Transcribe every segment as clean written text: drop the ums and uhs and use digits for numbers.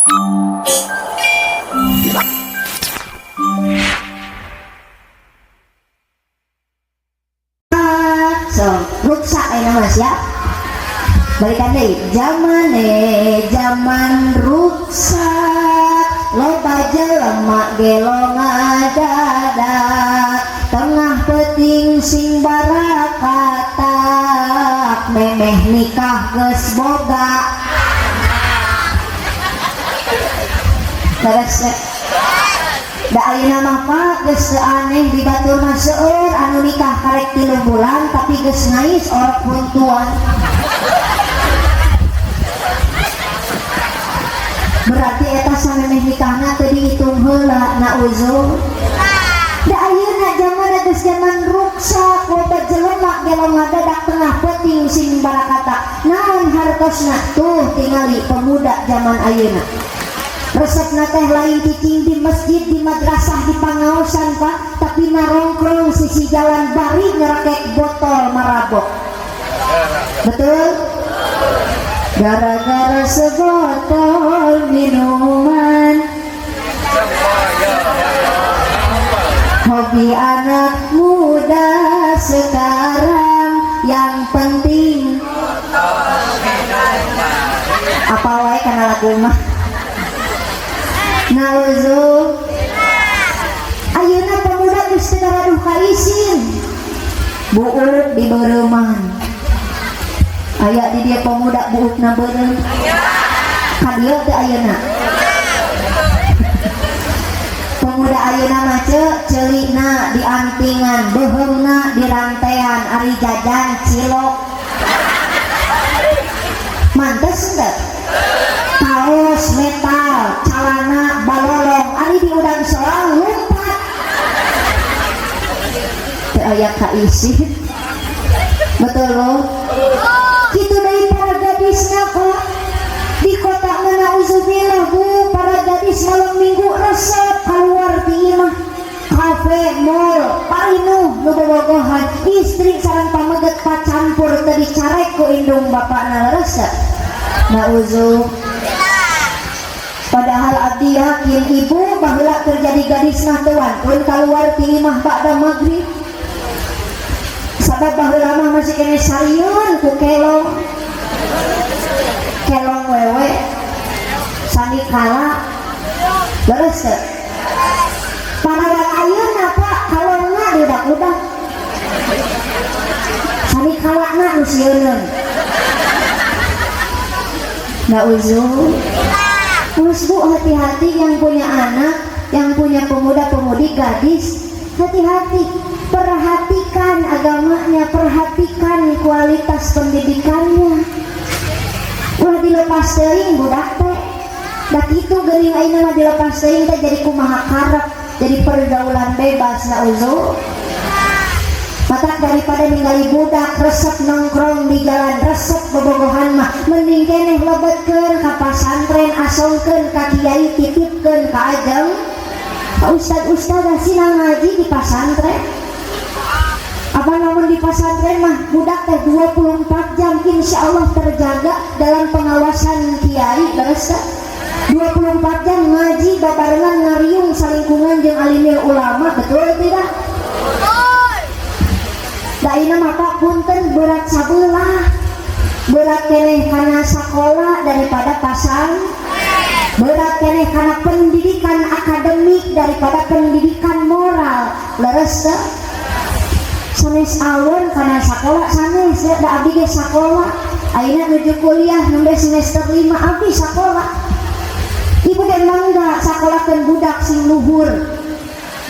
So, ruksak ayeuna mah, siap. Balikan deui, zamane zaman ruksak, loba jelema gelo ngadadak, tengah peuting sing barakatak, memeh nikah geus boga. Leres teh? Da ayeuna mah, Pak, geus teu aneh, di batur mah seueur anu nikah karek 3 bulan tapi geus ngais orok huntuan. Berarti eta samemeh nikahna teu dihitung heula, nauzu. Da ayeuna zaman geus zaman ruksak, loba jelema gelo ngadadak, tengah peuting sing barakata. Naon hartosna? Tuh tingali pemuda zaman ayeuna. Resepna teh lain cicing di masjid, di madrasah, di pangaosan, Pak, tapi narongkrong sisi jalan bari ngerekek botol marabok. Betul? Gara-gara sebotol minuman, hobi anak muda sekarang yang penting apa wae kana lagu mah. Nauzu. Ayeuna pemuda geus teu garaduh ka isin. Buuk di beureuman. Aya di dieu pemuda buukna beureum? Ka dieu teu ayeuna? Pemuda ayeuna mah ceulina diantingan, beuheungna dirantean, ari jajan cilok. Mantes henteu? Kaos metal, calana balolong, ari diudang soang lumpat. Teu aya kaisin. Betul loh? Kitu deui para gadisna, Pak. Di kota mah, nauzubillah, Bu, para gadis malam minggu resep keluar ti imah. Kafe, mall, parinuh nu bobogohan, istri sareng pameget pacampur teu dicarek ku indung bapakna, leres teu? Nauzu. Padahal abdi yakin ibu baheula keur jadi gadis mah teu wantun keluar ti imah ba'da maghrib. Sabab baheula mah masih keneh sarieun ku kelong. Kelong wewe sanikala, leres teu? Parawan ayeuna, Pak, kalongna diudak-udak. Sanikalana nu sieuneun. Nauzu. Terus, Bu, hati-hati yang punya anak, yang punya pemuda-pemudi gadis, hati-hati. Perhatikan agamanya, perhatikan kualitas pendidikannya. Ulah dilepas teuing budak teh. Da kitu geuning ayeuna mah, dilepas teuing teh jadi kumaha karep, jadi pergaulan bebas, nauzu. Matak daripada ningali budak resep nongkrong di jalan, resep bobogohan mah mending keneh lebetkeun ka pasantren, asongkeun ka kiai, titipkeun ka ajeng ka ustad-ustad sina ngaji di pasantren. Apa namun di pasantren mah budak teh 24 jam insya Allah terjaga dalam pengawasan kiai, leres teh? 24 jam ngaji babarengan, ngariung salingkungan jeung alimil ulama, betul tidak? Da ayeuna mah, Pak, punten, berat sabelah. Berat keneh kana sakola daripada pasang, berat keneh kana pendidikan akademik daripada pendidikan moral, leres teu? Sanes awon kana sakola, sanes ya, da abdi ge sakola. Ayeuna nuju kuliah nembe semester 5, abdi sakola. Ibu ge mangga sakolakeun budak sing luhur,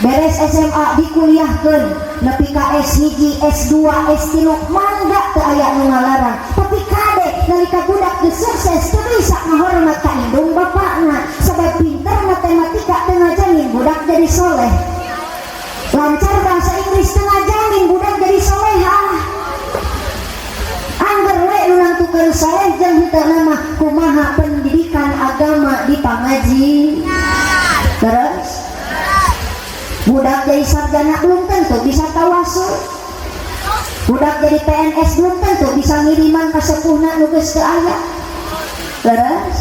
beres SMA dikuliahkeun nepi ka S1, S2, S3, mangga, teu aya nu ngalarang. Tapi kade, nalika budak geus sukses teu bisa ngahormat ka indung bapakna, sebab pinter matematika teu ngajamin budak jadi soleh, lancar bahasa Inggris teu ngajamin budak jadi solehah. Angger we nu nangtukeun soleh jeung henteu mah kumaha pendidikan agama di pangaji. Terus budak jadi sarjana belum tentu bisa tawasul, budak jadi PNS belum tentu bisa ngiriman ka sepuhna nu geus teu aya. Terus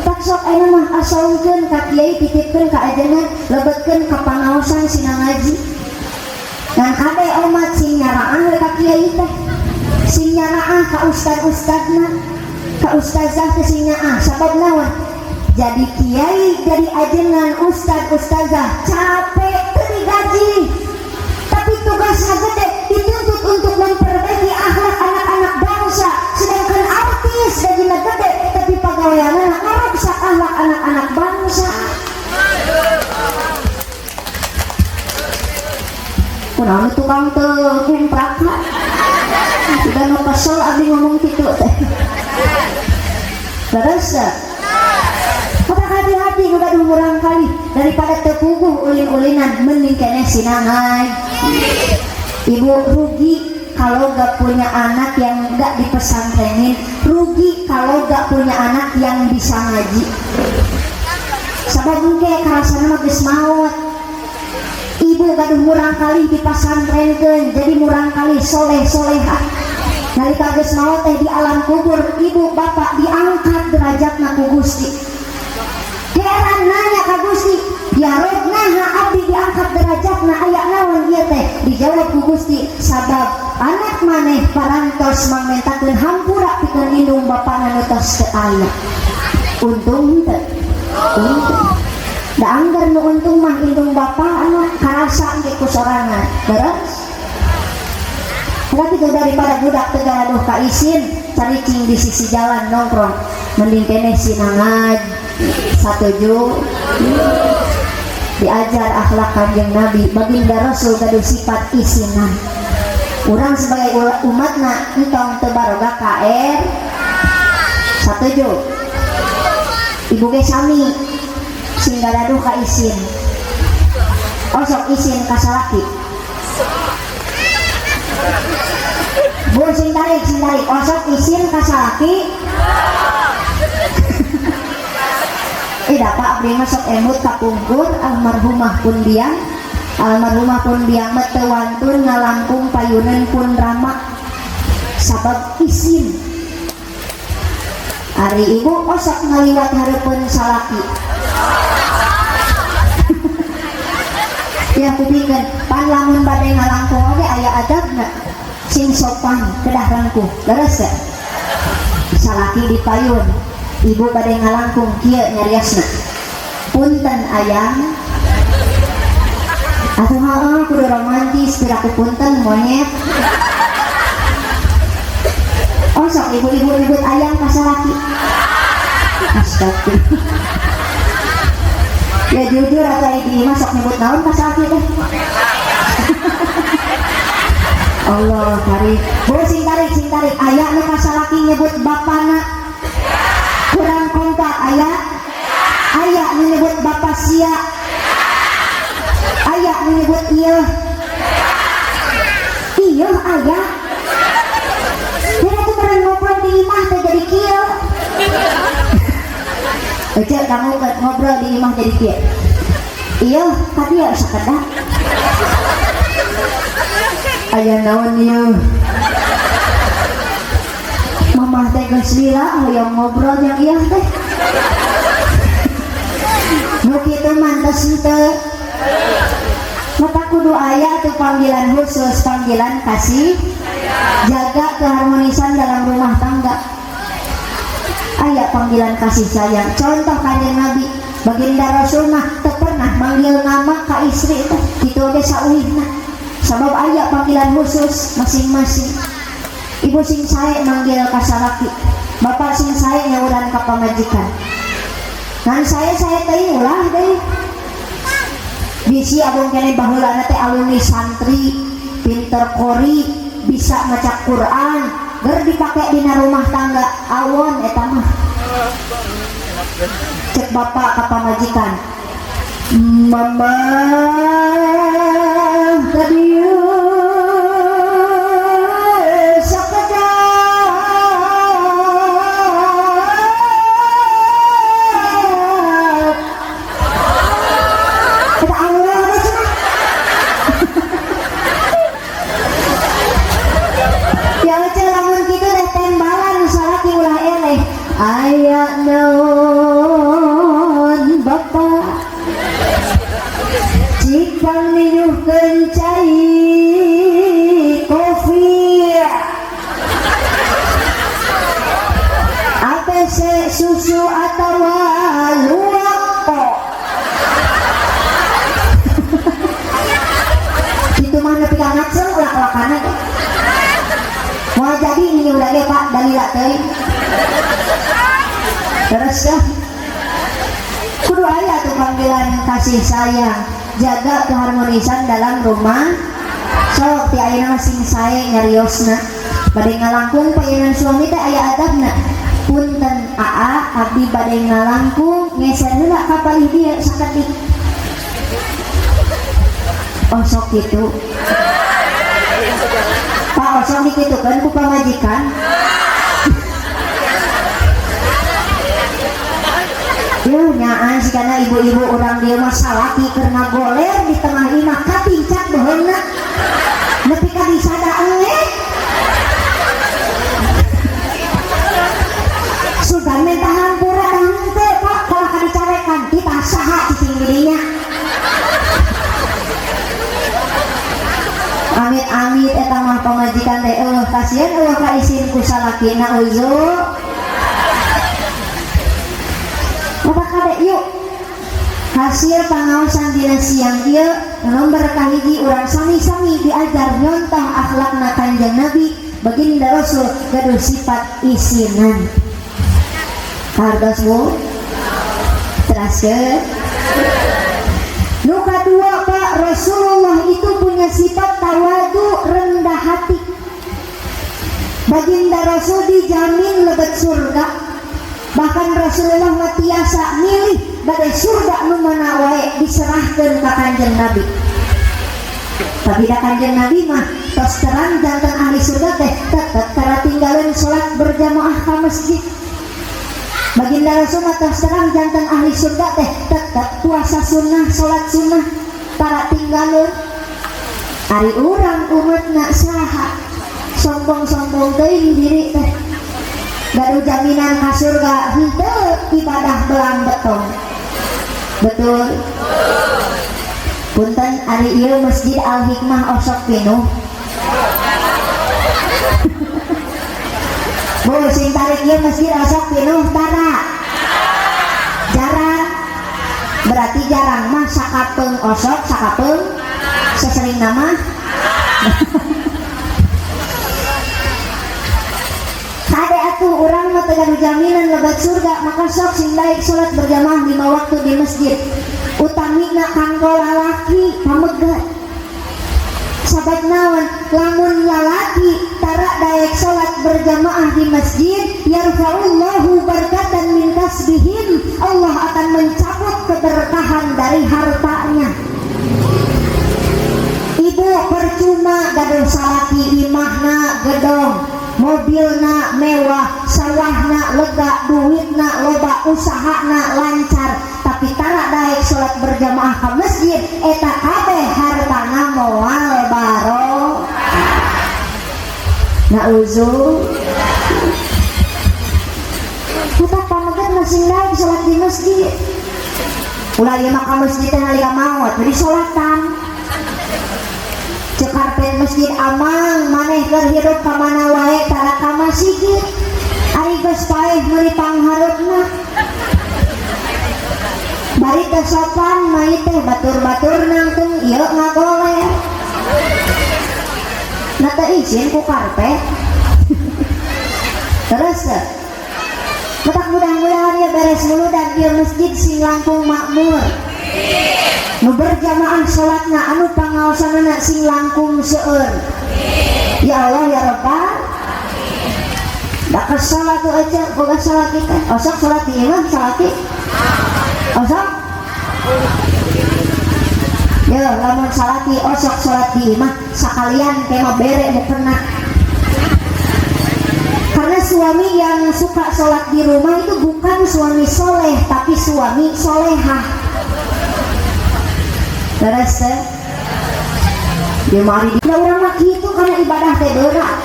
Tetap sok ayeuna mah asongkeun ka kiai, titipkeun ka ajengan, lebetkeun ka pangaosan sina ngaji. Ngan kade omat sing nyaraah we ka kiai teh. Sing nyaraah ka ustad-ustadna, ka ustazah teh sing nyaah. Sabab naon? Jadi kiai, jadi ajengan, ustad, ustazah capek teu digaji. Tapi tugasnya gede, dituntut untuk memperbaiki akhlak anak-anak bangsa. Sedangkan artis gajinya gede, tapi pagaweanna ngaruksak akhlak anak-anak bangsa. Kunaon tukang teu kumpraka? Sudah nu kesel abdi ngomong kitu teh. Terus maka hati-hati nu gaduh murang kali daripada teu puguh ulin-ulinan mending keneh sinangai. Ibu rugi kalau gak punya anak yang gak dipesantrenin, rugi kalau gak punya anak yang bisa ngaji. Sabab engke karasana mah geus maot. Ibu gaduh murang kali dipasantrenkeun, jadi murang kali soleh soleha. Nalika geus maot teh di alam kubur, ibu bapak diangkat derajatna ku Gusti. Heran nanya ka Gusti, ya Rob, naha abdi diangkat derajatna, aya naon ieu teh? Dijawab ku Gusti, sabab anak maneh parantos mangmentakeun hampura pikeun indung bapana nu tos teu aya. Untung teu? Untung. Da angger nu untung mah indung bapa anu karasa engke ku sorangan. Beres? Berarti itu daripada budak teu gaduh ka isin, caricing di sisi jalan nongkrong, mending keneh sinangaj. Satuju? Diajar akhlak Kanjeng Nabi, baginda Rasul gaduh sifat isinan. Urang sebagai umatna entong teu baroga KR. Satuju? Ibu ge sami sing garaduh ka isin. Osok isin ka salaki. Bu sing tarik, sing tarik. Osok isin ka salaki. Dapat abdi mah sok emut kapungkur almarhumah pun biang. Almarhumah pun biang mah teu wantun ngalangkung payuneun pun rama sabab isin. Ari ibu osok ngaliwat hareupeun salaki. Ya kupingkeun pan lamun bade ngalangkung oge aya adabna. Sing sopan kedah rengkuh. Leres teh? Salaki di payun, ibu bade ngalangkung kieu nyariasna. Punten ayang. Atuh heeh kudu romantis piraku punten monyet. Oh sok ibu-ibu ribut ayang ka salaki. Astagfirullah. Ya jujur atau ibu mah sok nyebut naon ka salaki teh. Allah tarik. Bu sing tarik, sing tarik. Aya nu ka salaki nyebut bapana. Kurang kompak aya. Aya nu nyebut bapa sia. Aya nu nyebut ieu. Ieu aya. Dia tuh pernah ngobrol di imah teh jadi kieu. Ece kamu ngobrol di imah jadi kieu. Iya, tadi ya sakedah. Aya naon ieu? Mamah teh geus lila hoyong ngobrol jeung ieu teh. Nu kitu mantes henteu. Maka kudu aya tuh panggilan khusus, panggilan kasih, jaga keharmonisan dalam rumah tangga. Aya panggilan kasih sayang. Contoh Kanjeng Nabi, baginda Rasul mah teu pernah manggil nama ka istri teh, kitu ge sauhna. Sabab aya panggilan khusus masing-masing. Ibu sing sae manggil ka salaki, bapak sing sae nyauran ka pamajikan. Ngan sae-sae teh ulah deui. Bisi abong kene baheulana teh alumni santri, pinter kori, bisa maca Quran, ger dipake dina rumah tangga awon eta mah. Cek bapak ka pamajikan, mama ka dieu sakedap. Eta Allah we cenah. Ya ece lamun kitu teh tembalan salaki ulah eleh. Aya naon Susu atawa luwak kok. Itu mah nepi ka ngaceng lak-lakana teh. Moal jadi ini udah ge Pak dalila teuing. Terus ya. Kudu aya tuh panggilan kasih sayang, jaga keharmonisan dalam rumah. Sok ti ayeuna mah sing sae nyariosna. Bade ngalangkung payunan suami teh aya adabna. Punten aa abdi bade ngalangkung ngeser heula ka palih dieu sakedik. Oh sok kitu. Pak osok dikitukeun ku pamajikan. Yuh nyaan sih karena ibu-ibu orang dia mah salaki keur ngagoler di tengah imah katincak beuheungna. Nepi ka disada engge. Sudah minta hampura dah henteu Pak kalah ka dicarekan kita saha cicing didinya. Amit-amit eta mah pamajikan teh eueuh kasihan eueuh ka isin ku salakina uzu. Bapak kade yuk hasil pangaosan dina siang ieu nomor kahiji urang sami-sami diajar nyontoh akhlakna Kanjeng Nabi baginda Rasul gaduh sifat isinan. Hartos Bu? Teraskeun. Nu kadua Pak, Rasulullah itu punya sifat tawadu, rendah hati. Baginda Rasul dijamin lebet surga. Bahkan Rasulullah mah tiasa milih bade surga nu mana wae diserahkeun ka Kanjeng Nabi. Tapi da Kanjeng Nabi mah tos terang janten ahli surga teh tetep tara tinggalin salat berjamaah ka masjid. Baginda Rasul mah tos terang janten ahli surga teh tetep puasa sunnah, salat sunnah tara tinggalin. Ari urang umatna saha sombong-sombong teuing diri teh. Gaduh jaminan ka surga henteu ibadah belang betong. Betul? Punten ari ieu Masjid Al Hikmah osok pinuh. Bu sing tarik ieu masjid osok pinuh tara. Jarang. Berarti jarang mah sakapeung osok sakapeung sesering nama. Kade atuh urang mah teu gaduh jaminan lebet surga, maka sok sing daek salat berjamaah 5 waktu di masjid. Utamina kanggo lalaki pamegat. Sabab naon? Lamun lalaki tara daek salat berjamaah di masjid, yarfa'ullahu barkatan min kasbihim, Allah akan mencabut keberkahan dari hartanya. Ibu percuma gaduh salaki imahna gedong, mobilna mewah, sawahna lega, duitna loba, usahana lancar, tapi tara daek salat berjamaah ka masjid, eta kabeh hartana moal barokah. Nauzu. Kita pamegat masing daek salat di masjid. Ulah ieu mah ka masjid teh nalika maot, jadi salatan. Cek karpet masjid amang maneh keur hirup ka mana wae tara ka masjid. Ari geus paeh meuli panghareupna. Bari teh sopan mai teh batur-batur nangtung ieu ngagoler. Na teu izin ku karpet. Terus teh. Matak mudah-mudahan ya beres muludan ieu masjid sing langkung makmur. Nu berjamaah salatna anu pangaosanana sing langkung seueur. Ya Allah ya Rabbal. Da kesel atuh aja boga salat kita. Osok salat di imah salati. Osok. Ya lamun salati osok salat di imah sakalian teh mah bere mu kena. Karena suami yang suka sholat di rumah itu bukan suami soleh, tapi suami solehah. Terus teh, dia mari di orang mah kitu karena ibadah teh berat.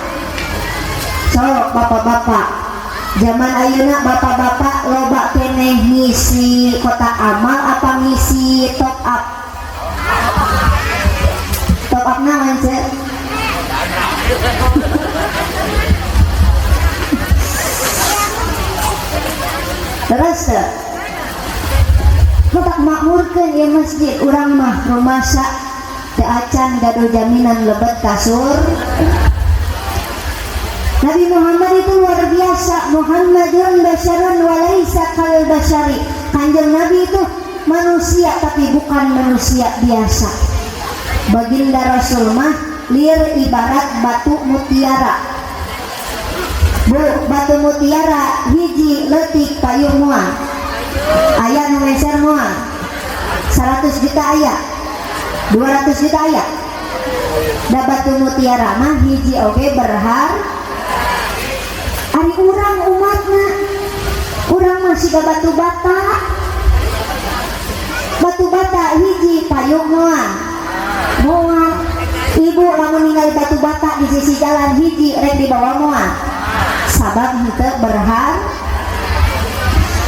So bapak-bapak, zaman ayeuna bapak-bapak loba keneh ngisi kotak amal apa ngisi top up? Top up naon cek? Terus teu? Matak makmurkeun ieu masjid. Urang mah rumasa teu acan gaduh jaminan lebet ka surga. Nabi Muhammad itu luar biasa. Muhammadun basyarun walaisa kal basyari. Kanjeng Nabi itu manusia, tapi bukan manusia biasa. Baginda Rasul mah lir ibarat batu mutiara. Bu, batu mutiara hiji leutik payu moal? Aya nu meser moal? 100 juta aya, 200 juta aya. Da batu mutiara mah hiji oge berhar. Ari urang umatna, urang masih ke batu bata. Batu bata hiji payu moal? Moal. Ibu lamun ninggal batu bata di sisi jalan hiji, rek dibawa moal? Sabab henteu berhar.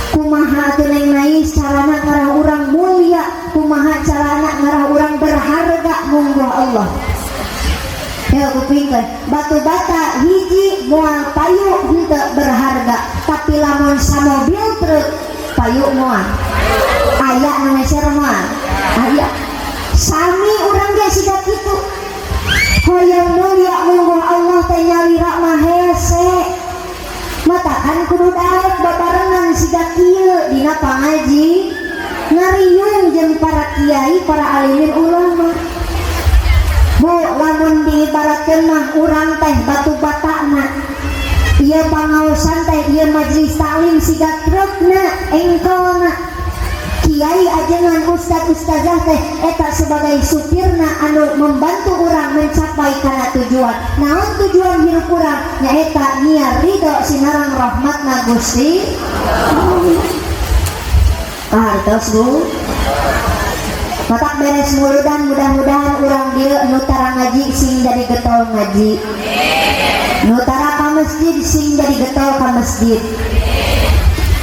Kumaha atuh, Neng Nais, carana ngarah urang mulia? Kumaha carana ngarah urang berharga mungguh Allah? Ya, kupingkeun. Batu bata hiji moal payu, henteu berharga, tapi lamun samobil truk payu moal? Aya nu meser moal? Aya. Sami urang ge siga kitu. Hoyong mulia mungguh Allah teh nyalira mah hese. Matakan kudu daek babarengan siga kieu dina pangaji, ngariung jeung para kiai, para alimin ulama. Bu, lamun diibaratkeun mah urang teh batu batana. Ieu pangaosan teh, ieu majelis taklim siga trukna, engkolna. Kiai ajengan ustad ustazah teh eta sebagai supirna anu membantu urang mencapai kana tujuan. Naon tujuan hirup urang? Nyaeta nyiar ridho sinareng rahmatna Gusti Allah. Kahartos, Bu? Matak beres muludan, mudah-mudahan urang dieu nu tara ngaji sing jadi getol ngaji. Nu tara ka masjid sing jadi getol ka masjid.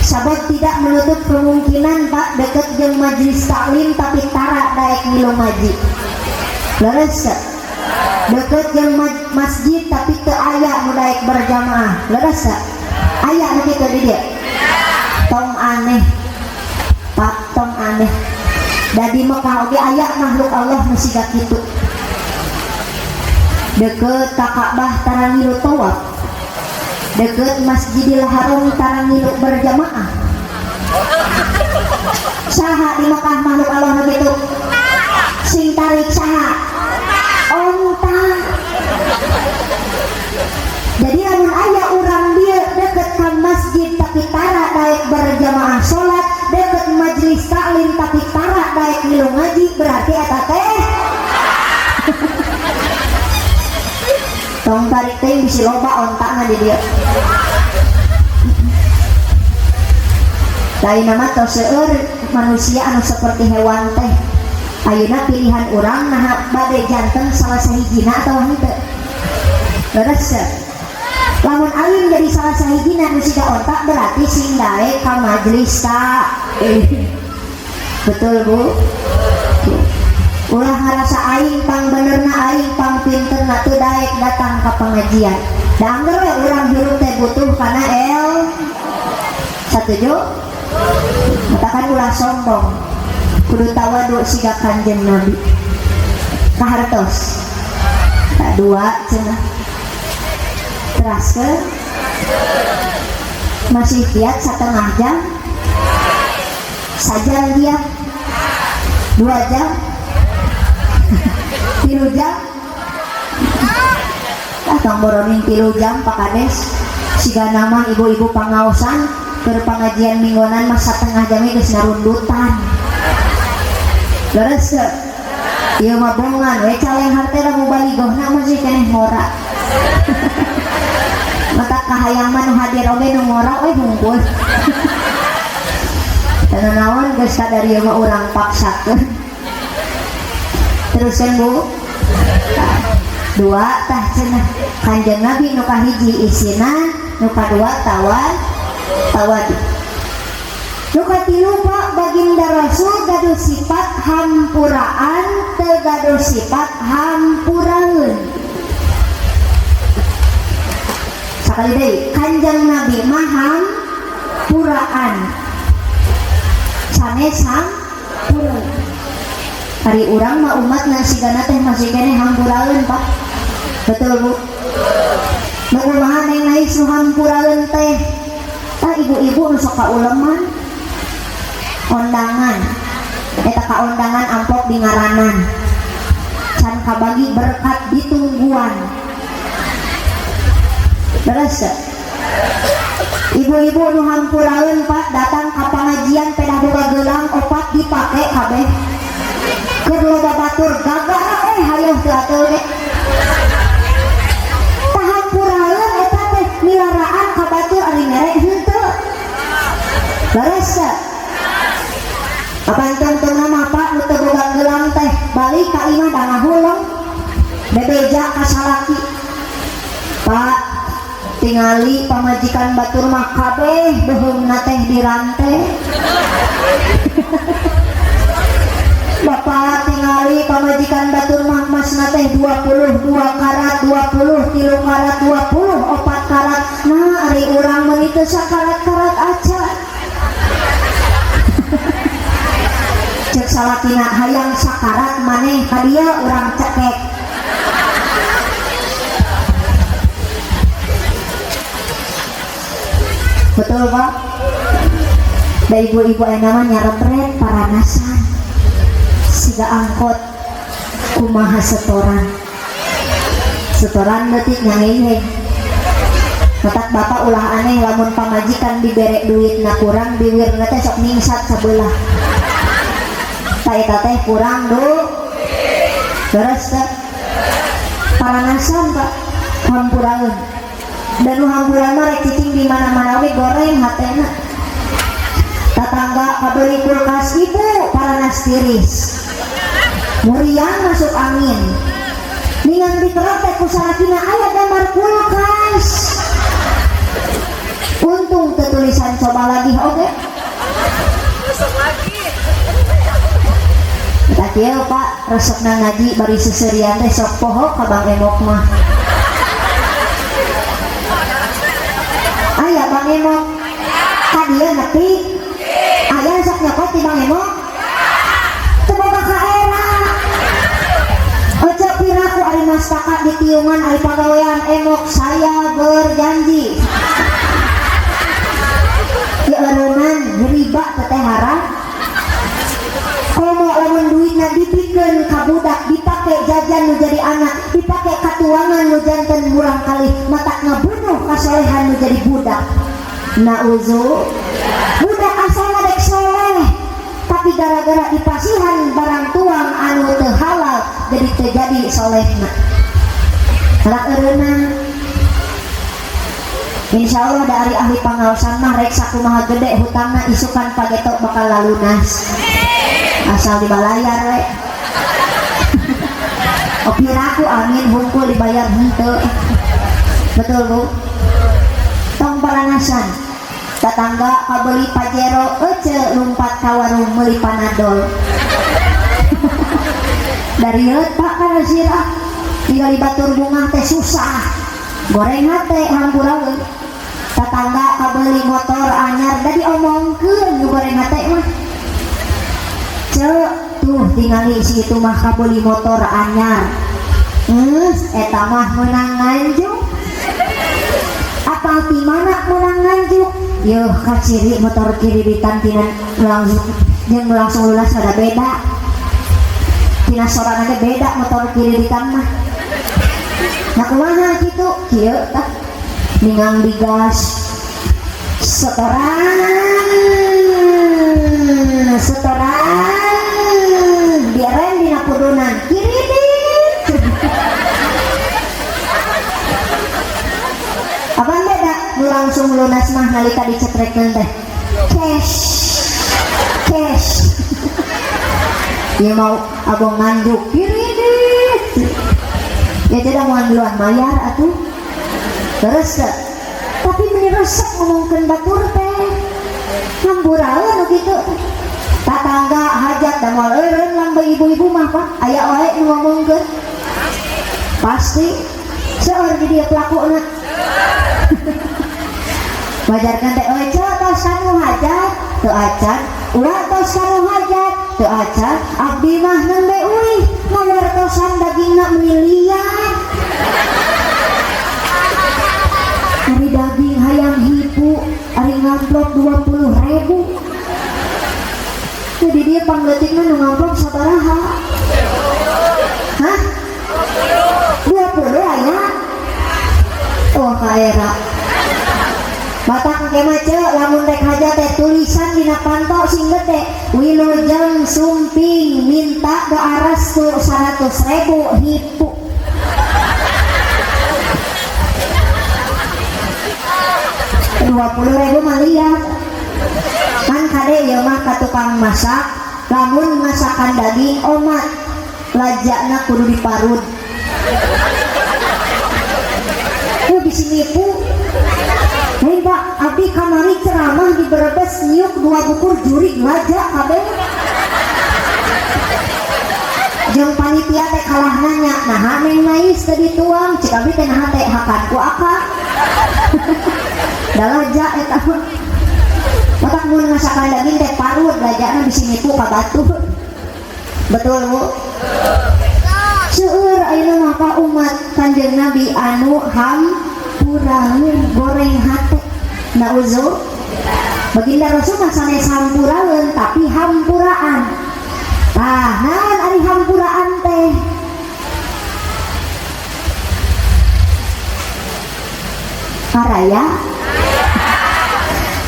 Sabab tidak menutup kemungkinan, Pak, deket jeung majelis taklim tapi tara daek ngilu ngaji. Leres teu? Deket jeung masjid tapi teu aya nu daek berjamaah. Leres teu? Aya nu kitu di dieu? Tong aneh. Pak, tong aneh. Da di Mekah oge aya makhluk Allah nu siga kitu. Deket ka Ka'bah tara ngilu tawaf. Deket Masjidil Haram tara ngilu berjamaah. Saha di Mekah makhluk Allah nu kitu? Sing tarik saha? Onta. Jadi lamun aya urang dieu deket ka masjid tapi tara daek berjamaah salat, deket majelis taklim tapi tara daek ngilu ngaji, berarti eta teh tong tarik teh, bisi loba ontana di dieu. Lain nama tos seueur manusia anu seperti hewan teh. Ayeuna pilihan urang, nah bade janten salah sahijina atau henteu? Leres teu? Lamun aing jadi salah sahijina nu siga onta, berarti sing daek ka majelis taklim. Betul, Bu? Ulah ngarasa aing pang benerna, aing pang pinterna, teu daek datang ka pengajian. Da angger we urang hirup teh butuh kana el. Satuju? Matakan ulah sombong. Kudu tawadu siga Kanjeng Nabi. Kahartos? Tak dua cenah. Teraskeun? Masih kiat setengah jam? Sajam dia? 2 jam? 3 jam? Ah, tong boroning 3 jam, Pak Kades. Siga nama ibu-ibu pangaosan keur pengajian mingguanan mah setengah jam geus narundutan. Leres teu? Ieu mah bongan we caleng harte da mubalighna masih keneh ngora. Mata kahayang mah nu hadir oge nu ngora we hungkul. Teu naon, geus kadar ieu mah urang paksakeun. Terusan, Bu. Tah, dua tah cenah. Kanjeng Nabi nu kahiji isina, nu kadua tawadu. Nu katilu, Pak, baginda Rasul gaduh sifat hampuraan, teu gaduh sifat hampuraeun. Sakali deui, Kanjeng Nabi mah hampuraan. Sanes hampura. Ari urang mah umatna sigana teh masih keneh hampuraeun, Pak. Betul, Bu? Nu kumaha neng nais nu hampuraeun teh? Tah, ibu-ibu nu sok kauleman ondangan. Eta kaondangan amplop di ngaranan. Can kabagi berkat ditungguan. Terus teu? Ibu-ibu nu hampuraeun, Pak, datang ka pangajian pedah boga gelang opat dipake kabeh. Keur loba batur gagah hayoh teu atuh ge. Tah, hampuraeun eta teh milaraan ka batur, ari mere henteu. Leres teu? Apa tentang mah, Pak, nu teu boga gelang teh balik ka imah da ngahuleng. Bebeja ka salaki. Pak, tingali pamajikan batur mah kabeh beuheungna teh dirante. Bapak, tingali pamajikan batur mah emasna teh 22 karat, 23 karat, 24 karat. Nah, ari urang meuni teu sakarat-karat acan. Cek salakina, hayang sakarat maneh ka dieu urang cekek. Betul, Pak? Da ibu-ibu aya mah nyaretret paranasan. Siga angkot kumaha setoran. Setoran leutik nyangeheng. Matak bapak ulah aneh lamun pamajikan dibere duitna kurang, biwirna teh sok ningsat sabelah. Ta eta teh kurang du. Terus teh paranasan, Pak, hampuraeun. Dan nu hampura mah rek cicing di mana-mana we goreng hatena. Tetangga kabeli kulkas, ibu paranas tiris. Muriang masuk angin. Ningang dikerok teh ku salakina aya gambar kulkas. Untung teu tulisan coba lagi oge. Masuk lagi. Tah kieu, Pak, resepna ngaji bari seuseurian teh sok poho ka Bang Emok mah. Aya Bang Emok. Ka dieu nepi. Aya sok nyokot di Bang Emok. Teu boga kaera. Ojo piraku ari mastaka ditiungan ari pagawean Emok, saya berjanji. Ya eureunnan riba teh haram. Komo lamun duitna dipikeun ka budak, dipake jajan nu jadi anak, dipake katuangan nu janten murang kali, mata ngabunuh kasolehan nu jadi budak. Nauzu. Budak asalna dek soleh, tapi gara-gara dipasihan barang tuang anu teu halal jadi teu jadi solehna. Halak eureunnan. Insya Allah dari ahli pangaosan mah rek sakumaha gede hutangna isukan pageto bakal lalunas. Asal dibayar we. Oh, piraku amin hungkul dibayar henteu. Betul, Bu? Tong paranasan. Tetangga kabeli Pajero ece lumpat ka warung meuli Panadol. Dari Pak kana sirah tinggal di batur bunga teh susah. Goreng hate hampuraeun. Tetangga kabeli motor anyar da diomongkeun nu goreng hate mah. Cek tuh tingali si itu mah kabeli motor anyar. Eta mah menang nganjuk. Apal ti mana menang nganjuk? Yeuh kaciri motor kiri ditantinan langsung jeung langsung lunas ada beda. Tina sorangan ge beda motor kiri ditan mah. Nah kumaha kitu? Kieu tah. Ningang digas. Setoran. Setoran. Direm dina pudunan. Kiri dit. Apa beda? Nu langsung lunas mah nalika dicetrekkeun teh. Cash. Cash. Ya mau abang nganjuk kiri dit. Ya tidak mau duluan bayar atuh. Terus tapi meni resep ngomongkeun batur teh. Hampuraeun nu kitu. Tatangga hajat da moal eureun lambe ibu-ibu mah, Pak. Aya wae nu ngomongkeun. Pasti seueur di dieu pelakuna. Wajarkan teh euy ceu tos kanu hajat teu acan, ulah tos Ngawartos ka nu hajat teu acan. Abdi mah nembe uih ngawartosan dagingna miliar. Ari daging hayang hipu, ari ngamplop 20.000. Jadi dia pangleutikna nu ngamplop sabaraha? Hah? 20 aya? Oh, kaera. Matak engke mah ceu lamun rek hajat teh tulisan dina panto sing gede, "Wilujeng sumping, minta doa restu 100.000 hipu." 20.000 mah liat. Kan kade ieu mah ka tukang masak, lamun masakan daging omat lajana kudu diparut. Oh, bisi nipu. Hei Pak, abdi kamari ceramah di Brebes nyiuk 2 bukur jurig laja kabeh. Jeung panitia teh kalah nanya, naha Neng Nais teu dituang, cik abdi teh naha teh hakan ku akang. Da laja eta mah. Matak mun masakan daging teh parut lajana bisi nipu ka batur. Betul, Bu? Seueur ayeuna mah ka umat Kanjeng Nabi anu hampuraeun goreng hate. Nauzu. Baginda Rasul mah sanes hampuraeun tapi hampuraan. Tah, naon ari hampuraan teh? Karaya.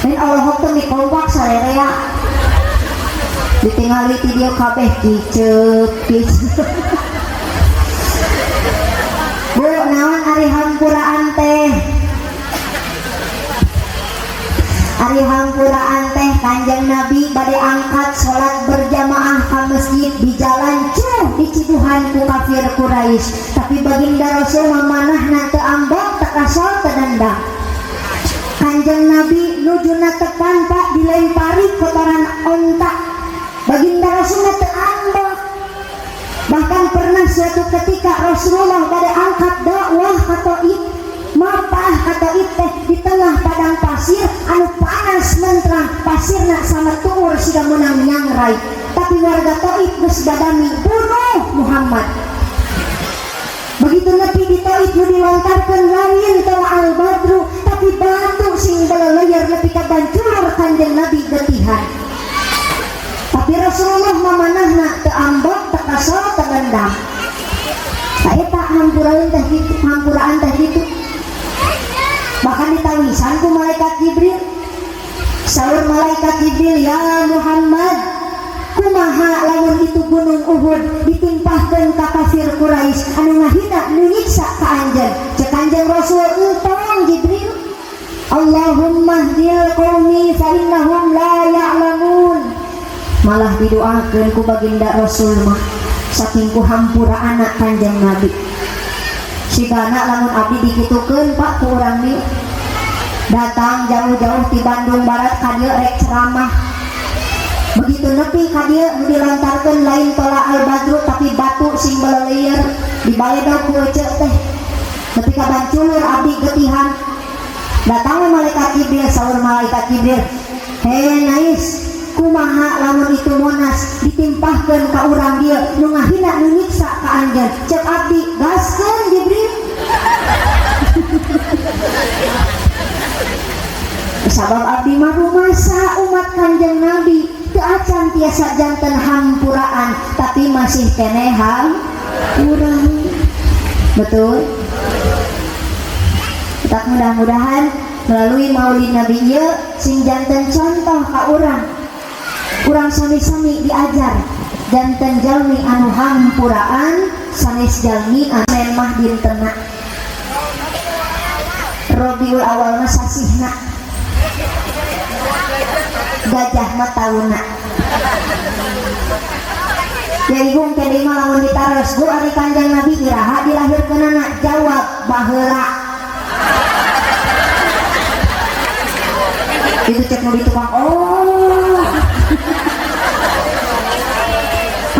Lain Allah teh mikompak sarerea. Ditingali ti dieu kabeh kiceup kiceup. Bu, naon ari hampuraan teh? Ari hampuraan teh Kanjeng Nabi bade angkat salat berjamaah ka masjid di jalan cuh diciduhan ku kafir Quraisy. Tapi baginda Rasul mah manahna teu ambek, teu kasol, teu dendam. Kanjeng Nabi nujuna tepan Pak dilempari kotoran onta. Baginda Rasul mah teu ambek. Bahkan pernah suatu ketika Rasulullah bade angkat dakwah ka Taif, mapah ka Taif teh di tengah padang pasir anu panas menterang, pasirna sama tuur siga meunang nyangrai. Tapi warga Taif geus badami bunuh Muhammad. Begitu nepi di Taif nu dilontarkeun lain tala al-badru, tapi batu sing beleleyer nepi ka banculur Kanjeng Nabi getihan. Tapi Rasulullah mamanahna teu ambek, teu kasol, teu dendam. Tah eta hampuraan teh kitu, hampuraan teh kitu. Bahkan ditawisan ku malaikat Jibril. Saur malaikat Jibril, "Ya Muhammad, kumaha lamun itu gunung Uhud ditimpahkeun ka kafir Quraisy anu ngahina nu nyiksa ka anjeun?" Cek Kanjeng Rasul, "Entong Jibril. Allahumma hdil qaumi fa innahum la ya'lamun." Malah didoakeun ku baginda Rasul mah saking ku hampura anak Kanjeng Nabi. Sigana lamun abdi dikitukeun Pak ku urang dieu datang jauh-jauh ti Bandung Barat ka dieu rek ceramah. Begitu nepi ka dieu nu dilontarkeun lain tola al-badru tapi batu sing beleleyer dibaledog ku eceu teh. Nepi ka banculur abdi getihan. Datang malaikat Jibril, saur malaikat Jibril, "Hei Nais, kumaha lamun itu Monas ditimpahkeun ka urang dieu nu ngahina nu nyiksa ka anjeun?" Cek abdi, "Gaskeun Jibril." Sabab abdi mah rumasa umat Kanjeng Nabi teu acan tiasa janten hampuraan tapi masih keneh hampuraan. Betul? Tetap mudah-mudahan melalui Maulid Nabi ieu sing janten contoh ka urang. Urang sami-sami diajar janten jalmi anu hampuraan sanes jalmi anu mah dintena. Rabiul Awal mah sasihna, gajah mah tauna. Ya ibu engke deui mah lamun ditaros, "Bu, ari Kanjeng Nabi iraha dilahirkeunana?" Jawab, "Baheula." Itu cek nu di tukang, oh.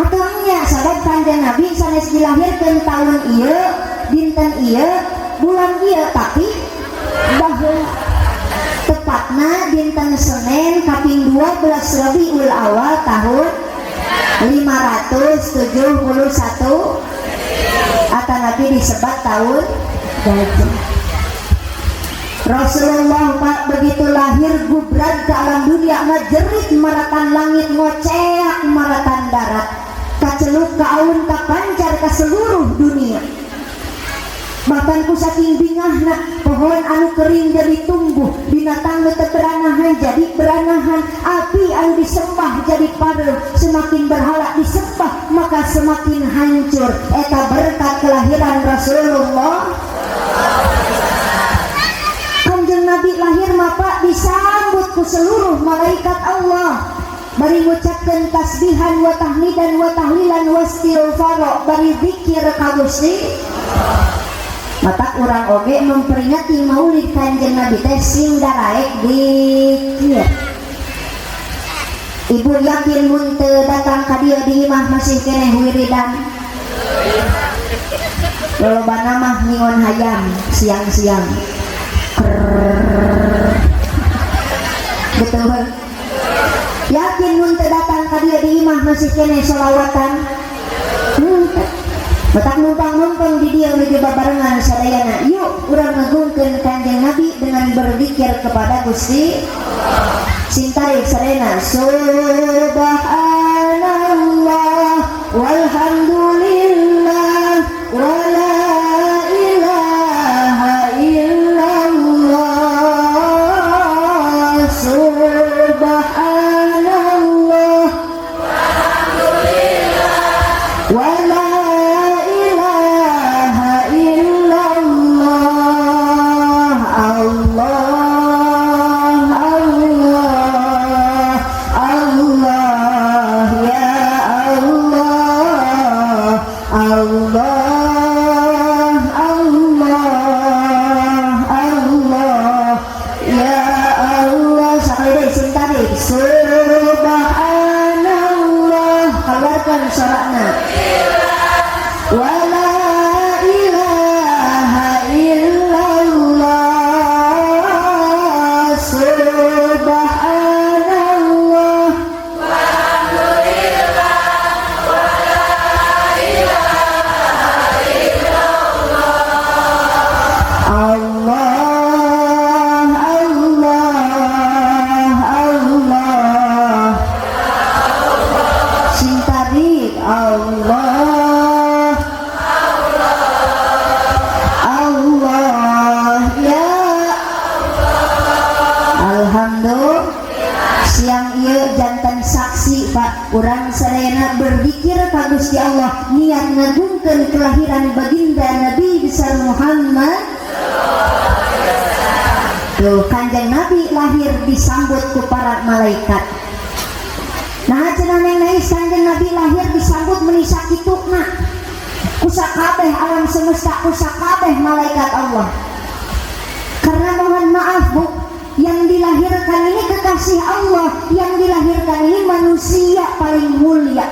Atau nya sabab Kanjeng Nabi sanes dilahirkeun tahun ieu, dinten ieu, bulan ieu, tapi baheula. Tepatna dinten Senin kaping 12 Rabiul Awal tahun 571 atanapi disebat tahun gajah. Rasulullah, Pak, begitu lahir gubran ke alam dunia, ngajerit maratan langit, ngoceak maratan darat, kaceluk kaun kapancar ke seluruh dunia. Bahkan ku saking bingahna, pohon anu kering jadi tumbuh, binatang nu teu beranahan jadi beranahan, api anu disembah jadi pareum. Semakin berhala disembah maka semakin hancur. Eta berkat kelahiran Rasulullah. Kanjeng Nabi lahir mah, Pak, disambut ku seluruh malaikat Allah, bari ngucapkeun tasbihan wa tahmidan wa tahlilan wa istighfar, bari zikir ka Gusti. Matak urang oge memperingati Maulid Kanjeng Nabi teh sing daraek dikir. Ibu yakin mun teu datang ka dieu, di imah masih keneh wiridan? Lolobana mah ngingon hayam siang-siang. Krrrr. Betul. Yakin mun teu datang ka dieu, di imah masih keneh solawatan? Henteu. Matak numpang-numpang di dieu nuju babarengan sadayana. Yuk, urang ngagungkeun Kanjeng Nabi dengan berzikir kepada Gusti. Sing tarik sadayana. Subhanallah walhamdulillah wala ilaha illallah. Subhanallah wala ilaha illallah. Allah, Allah, Allah, ya Allah, Allah, Allah, Allah, ya Allah. Sekali deui, sing tarik. Subhanallah, keluarkan suarana, wala ilaha illallah. Subhanallah Allah, Allah, Allah. Sing tarik. Allah, Allah, ya Alhamdulillah. Siang ieu janten saksi, Pak, urang sadayana berzikir ka Gusti Allah, niat ngagungkeun kelahiran baginda Nabi besar Muhammad. Tuh, Kanjeng Nabi lahir disambut ku para malaikat. Nah, cenah Neng Nais, Kanjeng Nabi lahir disambut meni sakituna ku sakabeh alam semesta, ku sakabeh malaikat Allah. Karena mohon maaf, Bu, yang dilahirkan ini kekasih Allah, yang dilahirkan ini manusia paling mulia.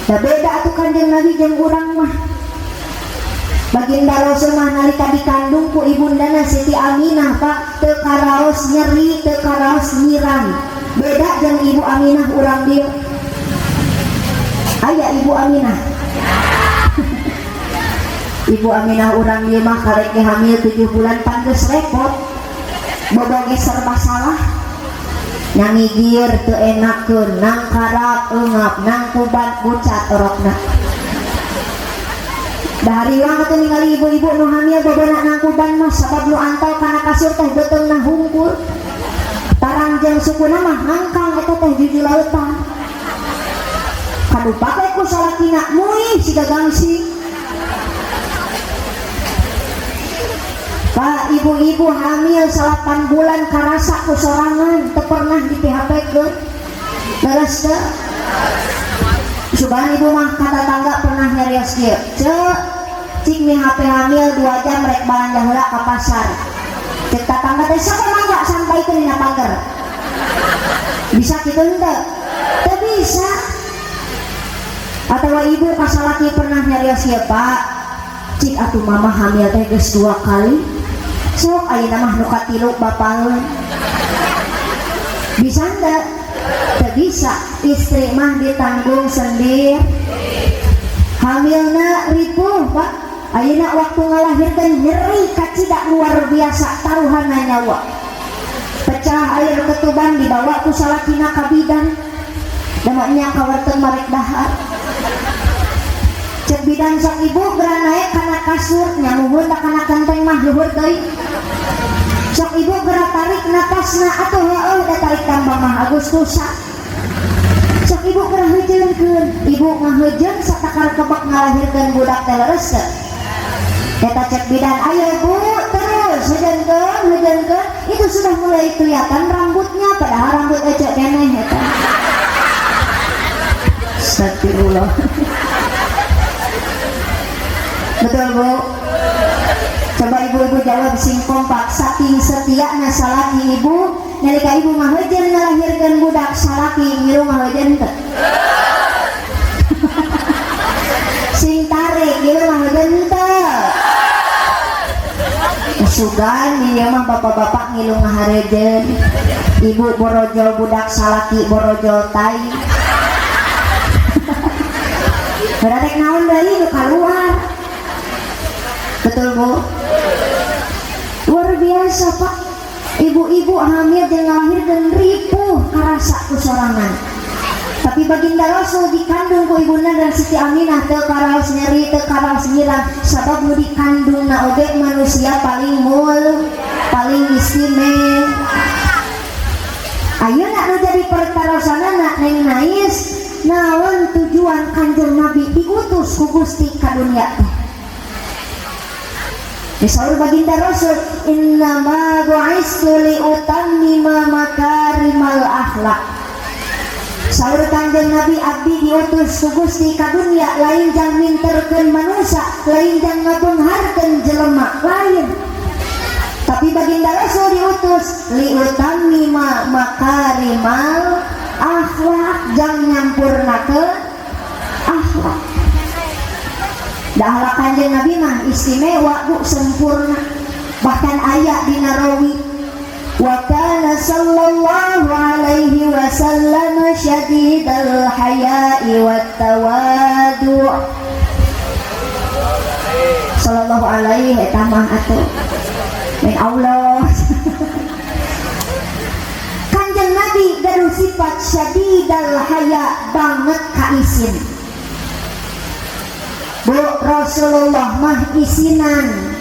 Da beda tuh Kanjeng Nabi jeung urang mah. Baginda Rasul mah nalika dikandung ku ibundana Siti Aminah, Pak, teu karaos nyeri, teu karaos nyirang. Beda jeung Ibu Aminah urang dieu. Aya Ibu Aminah? Ibu Aminah urang dieu mah karek hamil 7 bulan pan geus repot. Boboge serba salah. Nyangigir teu enakeun, nangkarak eungap, nangkuban pucat orokna. Dari urang teh ningali ibu-ibu nu hamil bobona nangkuban mah, sabab nu antal kana kasur teh beuteungna hungkul. Tarangjeng sukuna mah ngangkang eta teh jujulautan. Kadu pake ku salakina muih siga gangsing. Pak, ibu-ibu hamil 8 bulan karasa ku sorangan, teu pernah di PHP-keun. Leres teu? Sugan ibu mah kata tangga pernah nyarios kieu. Cek, cik mi HP hamil 2 jam rek balanja heula ka pasar. Cek tatangga teh, sok mangga, sampaikeun dina pager. Bisa kitu henteu? Teu bisa. Atau ibu kasalaki pernah nyarios kieu, Pak, cik atuh mama hamil teh geus 2 kali. Sok ayeuna mah nu katilu bapaeun. Bisa enggak? Teu bisa. Istri mah ditanggung sendiri. Hamilna ripuh, Pak. Ayeuna waktu ngalahirkan nyeri kacida luar biasa, taruhanna nyawa. Pecah air ketuban, dibawa ku salakina ka bidan. Damaknya kawarteng marek dahar. Cek bidan, "Sok Ibu geura naik kana kasur." Nya muhun da kana kenteng mah luhur deui. "Sok Ibu geura tarik napasna atuh." Heueuh, da tarik tambah mah Agustusan. "Sok Ibu geura heujeunkeun." Ibu ngaheujeun satakar kebek ngalahirkeun budak teh, leres teu? Eta cek bidan, "Ayo Bu, terus heujeunkeun, heujeunkeun." Itu sudah mulai kelihatan rambutnya, padahal rambut ecek keneh eta. Astagfirullah. Betul, Bu? Coba ibu-ibu jawab sing kompak, saking setiana salaki ibu, nalika ibu ngaheujeun ngalahirkeun budak, salaki ngilu ngaheujeun teu? Sing tarik, ngilu ngaheujeun teu? Sugan ieu mah bapak-bapak ngilu ngahareujeun. Ibu borojol budak, salaki borojol tai. Berarti naon deui nu kaluar? Betul, Bu? Luar biasa, Pak. Ibu-ibu hamil jeung ngalahirkeun ripuh karasa ku sorangan. Tapi baginda Rasul dikandung ku ibuna dan Siti Aminah teu karaos nyeri, teu karaos nyirang, sabab nu dikandungna oge manusia paling mul, paling istimewa. Ayeuna nu jadi pertarosanana, Neng Nais, naon tujuan Kanjeng Nabi diutus ku Gusti ka dunia teh? Disaur baginda Rasul, "Innama bu'istu li utammima makarimal akhlak." Saur Kanjeng Nabi, abdi diutus ku Gusti ka dunia lain jang minterkeun manusia, lain jang ngabeungharkeun jelema, lain. Tapi baginda Rasul diutus li utammima makarimal akhlak, jang nyampurnakeun akhlak. Da akhlak Kanjeng Nabi mah istimewa, Bu, sempurna. Bahkan aya dina rawi, wa kana sallallahu alaihi wasallam syadidal haya'i wat tawadu. Sallallahu alaihi eta mah atuh. Min Allah. Kanjeng Nabi gaduh sifat syadidal haya, banget kaisin. Bu, Rasulullah mah isinan.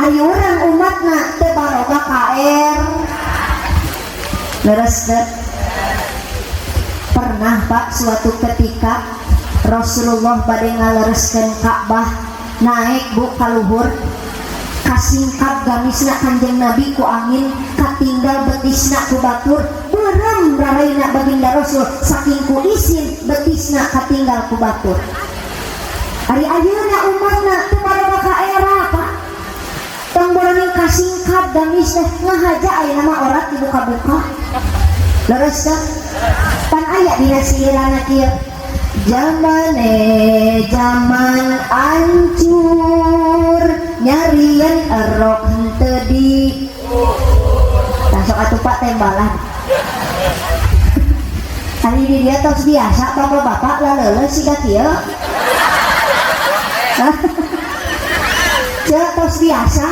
Ayo urang umatna teu baroga KR. Leres teu? Pernah, Pak, suatu ketika Rasulullah bade ngalereskeun Ka'bah, naik, Bu, kaluhur, kasingkap gamisna Kanjeng Nabi ku angin, katinggal betisna ku batur, beureum raraina baginda Rasul saking ku isin betisna katinggal ku batur. Ari ayeuna umatna teu baroga ka era, Pak. Tong boroning kasingkap gamis teh, ngahaja ayeuna mah orat dibuka-buka. Leres teu? Pan aya dina siirana kieu. Jamane jaman ancur, nyarian erok henteu di. Tah, sok atuh, Pak, tembalan. Ari di dieu tos biasa bapak-bapak laleuleus siga kieu. Cek, tos biasa.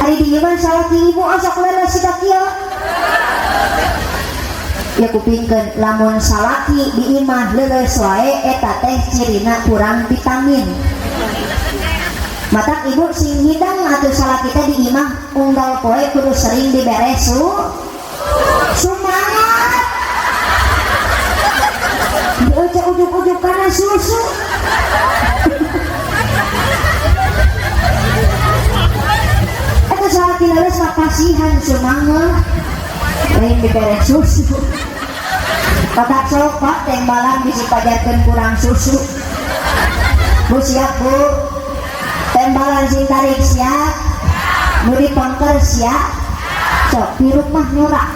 Ari di ieu mah salaki ibu osok leuleus siga kieu. Ya kupingkeun, lamun salaki di imah leuleus wae, eta teh cirina kurang vitamin. Matak ibu sing hidang atuh salaki teh di imah unggal poe kudu sering dibere su sumangat. Diajak ujuk-ujuk kana susu. Eta salaki leuleus mah kasihan sumangat. Lain dibere susu. Patak sok, Pak, tembalan bisi pajarkeun kurang susu. Bu, siap, Bu? Tembalan sing tarik siap. Nu dipengker siap. Sok hirup mah norak.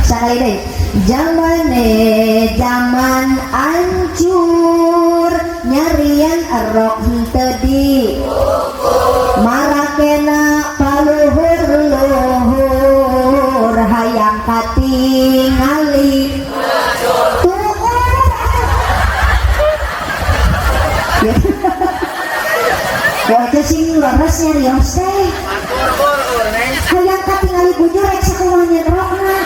Sakali deui. Jamane jaman ancur, nyarian erok henteu di marakena paluhur luhur. Sing leres nyarios teh. Hayang katingali bujur rek sakumaha nyen rokna.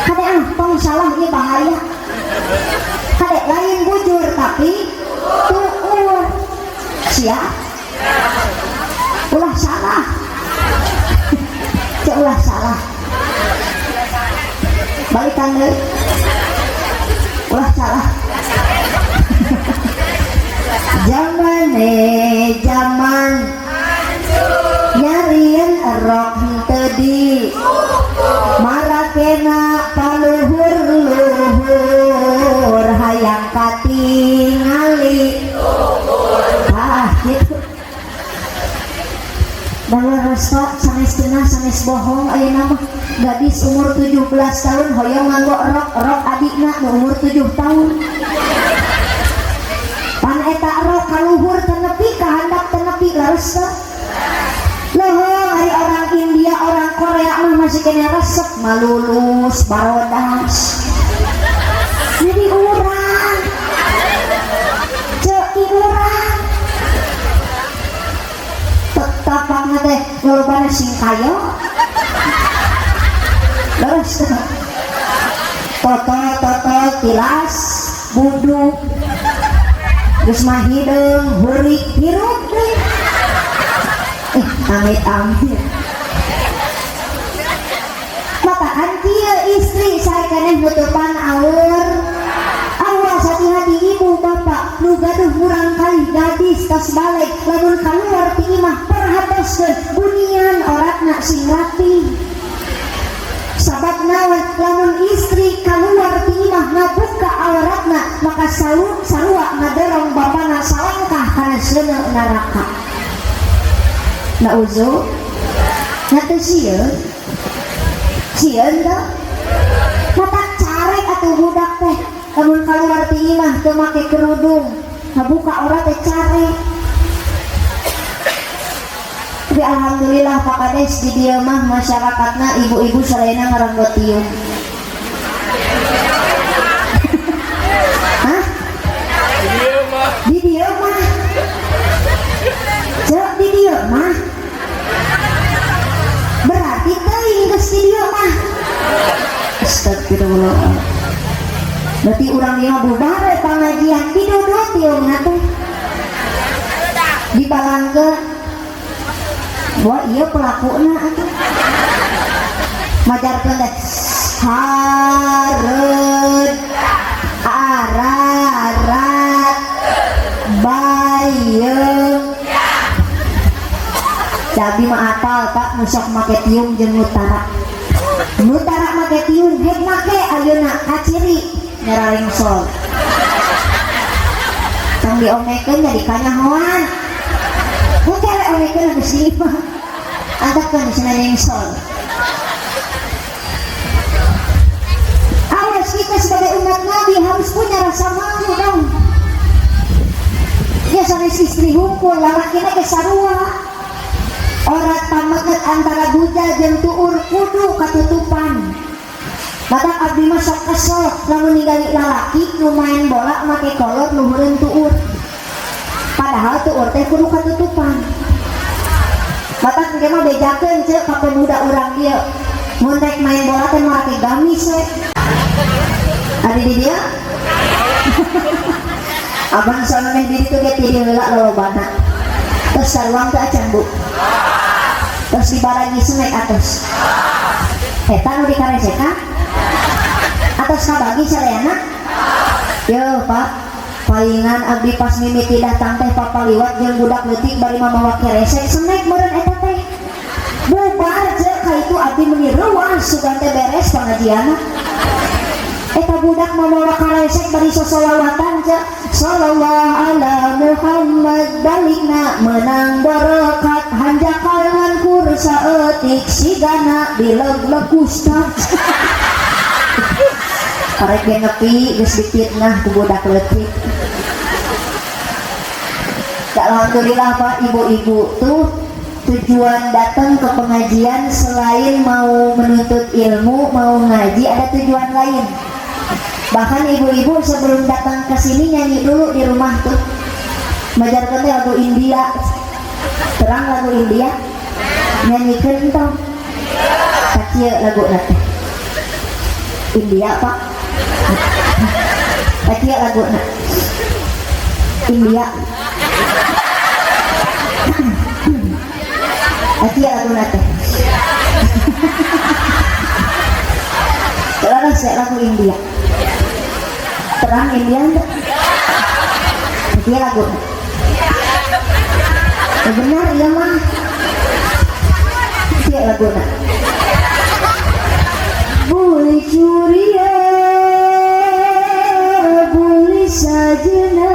Kade ah, tong salah ieu bahaya. Kade lain bujur tapi tuur. Siap? Ulah salah. Cek ulah salah. Balikan deui. Ulah salah. Zaman zaman nyarieun erok henteu di marakena paluhur-luhur hayang katingali. Ah, gitu. Leres, Pak, sanes cenah, sanes bohong ayeuna mah. Gadis umur 17 tahun hoyong nganggo rok, rok adikna nu umur 7 tahun. Pan eta rok kaluhur teu nepi ka handap teu nepi, leres teu? Leuheung ari orang India, orang Korea mah masih kena resep malulus, barodas. Jadi urang. Cek urang. Tetapangna teh lolobana singkayo. Leres teu? Toto toto tilas buduk. Geus mah hideung heurik hirup deui. Amit amit. Matakan kieu istri saya keneh nutupan aur. Awas hati-hati ibu bapak nu gaduh murangkalih gadis tos baleg lamun kaluar ti imah perhatoskeun bunian oratna sing rapi. Sabab naon, lamun istri kaluar ti imah ngabuka auratna maka sarua ngadorong bapana salangkah kana seuneu neraka. Nauzu nya teu sieun? Sieun teu? Matak carek atuh budak teh lamun kaluar ti imah teu make kerudung ngabuka aurat teh carek. Tapi alhamdulillah Pak Kades di dieu mah masyarakatna ibu-ibu sadayana ngaranggo tiung. Hah? Di dieu mah. Cek di dieu mah. Berarti teuing geus di dieu mah. Astagfirullah. Berarti urang ieu bubar we pangajian didodot tiungna teh. Dibalangkeun. Wah iya pelakuna atuh. Majarkeun teh hareud ararat bayeung. Cabi mah apal Pak nu sok make tiung jeung nutara. Nutara make tiung hek make ayeuna kaciri nyararingsol. Tong diomekeun jadi kanyahoan. Engke we omekeun geus di imah. Antakeun cenah ningsol. Awas, kita sebagai umat Nabi harus punya rasa malu dong. Ya sanes istri hungkul lalakina ge sarua. Orat pameget antara bujal jeung tuur kudu katutupan. Batak abdi mah sok kesel lamun ningali lalaki nu main bola make kolor luhureun tuur. Padahal tuur teh kudu katutupan. Batak engke mah bejakeun ceuk ka pemuda urang dieu. Mun rek main bola teh make gamis we. Ari di dieu? Abang sono meh diri tuh ge ti heula lolobana. Terus saruang teh acan Bu. Terus dibaragi semek atos. Eta nu dikaresekan? Atos kabagi sadayana? Yo Pak, palingan abdi pas mimiti datang teh papaliwat jeung budak leutik bari mamawa keresek semek meureun eta teh. Bubar je ka itu abdi meuni reuas sugan teh beres pangajianna. Eta budak mamawa karesek bari sosolawatan je. Sallallahu ala Muhammad balikna menang barakat hanjakal ngan kursa etik sigana dileg-leg ustad. Karek ge nepi geus difitnah ku budak leutik. Alhamdulillah Pak, ibu-ibu tuh tujuan datang ke pengajian selain mau menuntut ilmu, mau ngaji, ada tujuan lain. Bahkan ibu-ibu sebelum datang ke sini nyanyi dulu di rumah tuh. Majarkeun teh lagu India. Terang lagu India. Nyanyikeun tong. Kieu lagu teh. India, Pak. Kieu laguna. India. Kieu laguna teh. Terus lagu India. Terang India enggak? Kieu laguna. Ya benar iya mah. Kieu laguna. Buli curiya buli sajena.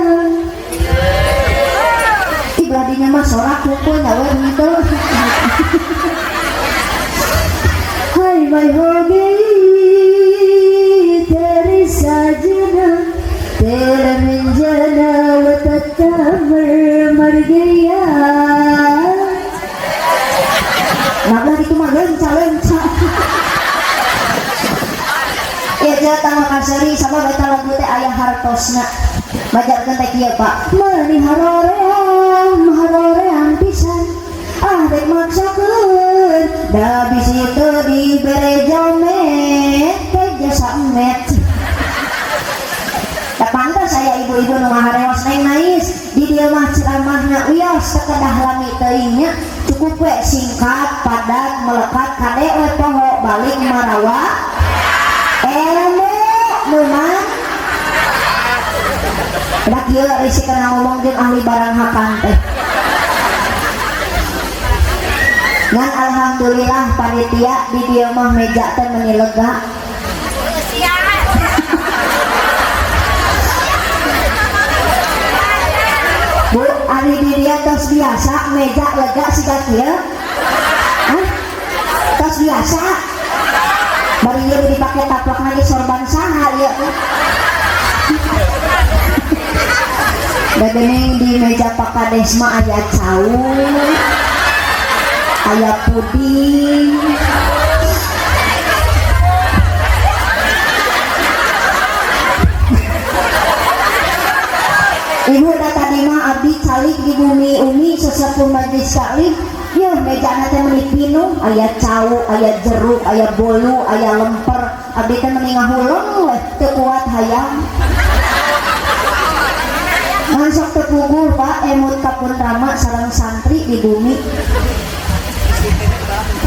Ih, beladinya mah sorak kumpul nyawa gitu. Hai mai ho gayi teri sajna tere min jana wa tatamar mar gaya. Nah, itu mah lenca lenca. Ya jatah makasari sama baca lagu teh aya hartosna. Majarkeun teh kieu, Pak. Meuni haroream haroream pisan. Ah rek maksakeun da bisi teu dibere jamet teh jasa emet. Da pantes aya ibu-ibu nu ngahareos Neng Nais di dieu mah ceramahna wios sakedah lami teuing nya, cukup we singkat padat melekat, kade we poho balik marawa ilmu nu mah. Da kieu risi kana ngomong jeung ahli barang hakang teh. Ngan alhamdulillah panitia di dieu mah meja teh meuni lega. Bu, ari di dieu tos biasa meja lega siga kieu? Hah? Tos biasa? Bari ieu dipake taplak lagi sorban saha ieu? Da geuning di meja Pak Kades mah aya cau, aya puding. Ibu da tadi mah abdi calik di bumi umi sesepuh majlis taklim, yeuh mejana teh meuni pinuh, aya cau, aya jeruk, aya bolu, aya lemper. Abdi teh meuni ngahuleng we, teu kuat hayang. Ngan sok teu puguh, Pak, emut ka pun rama sareng santri di bumi.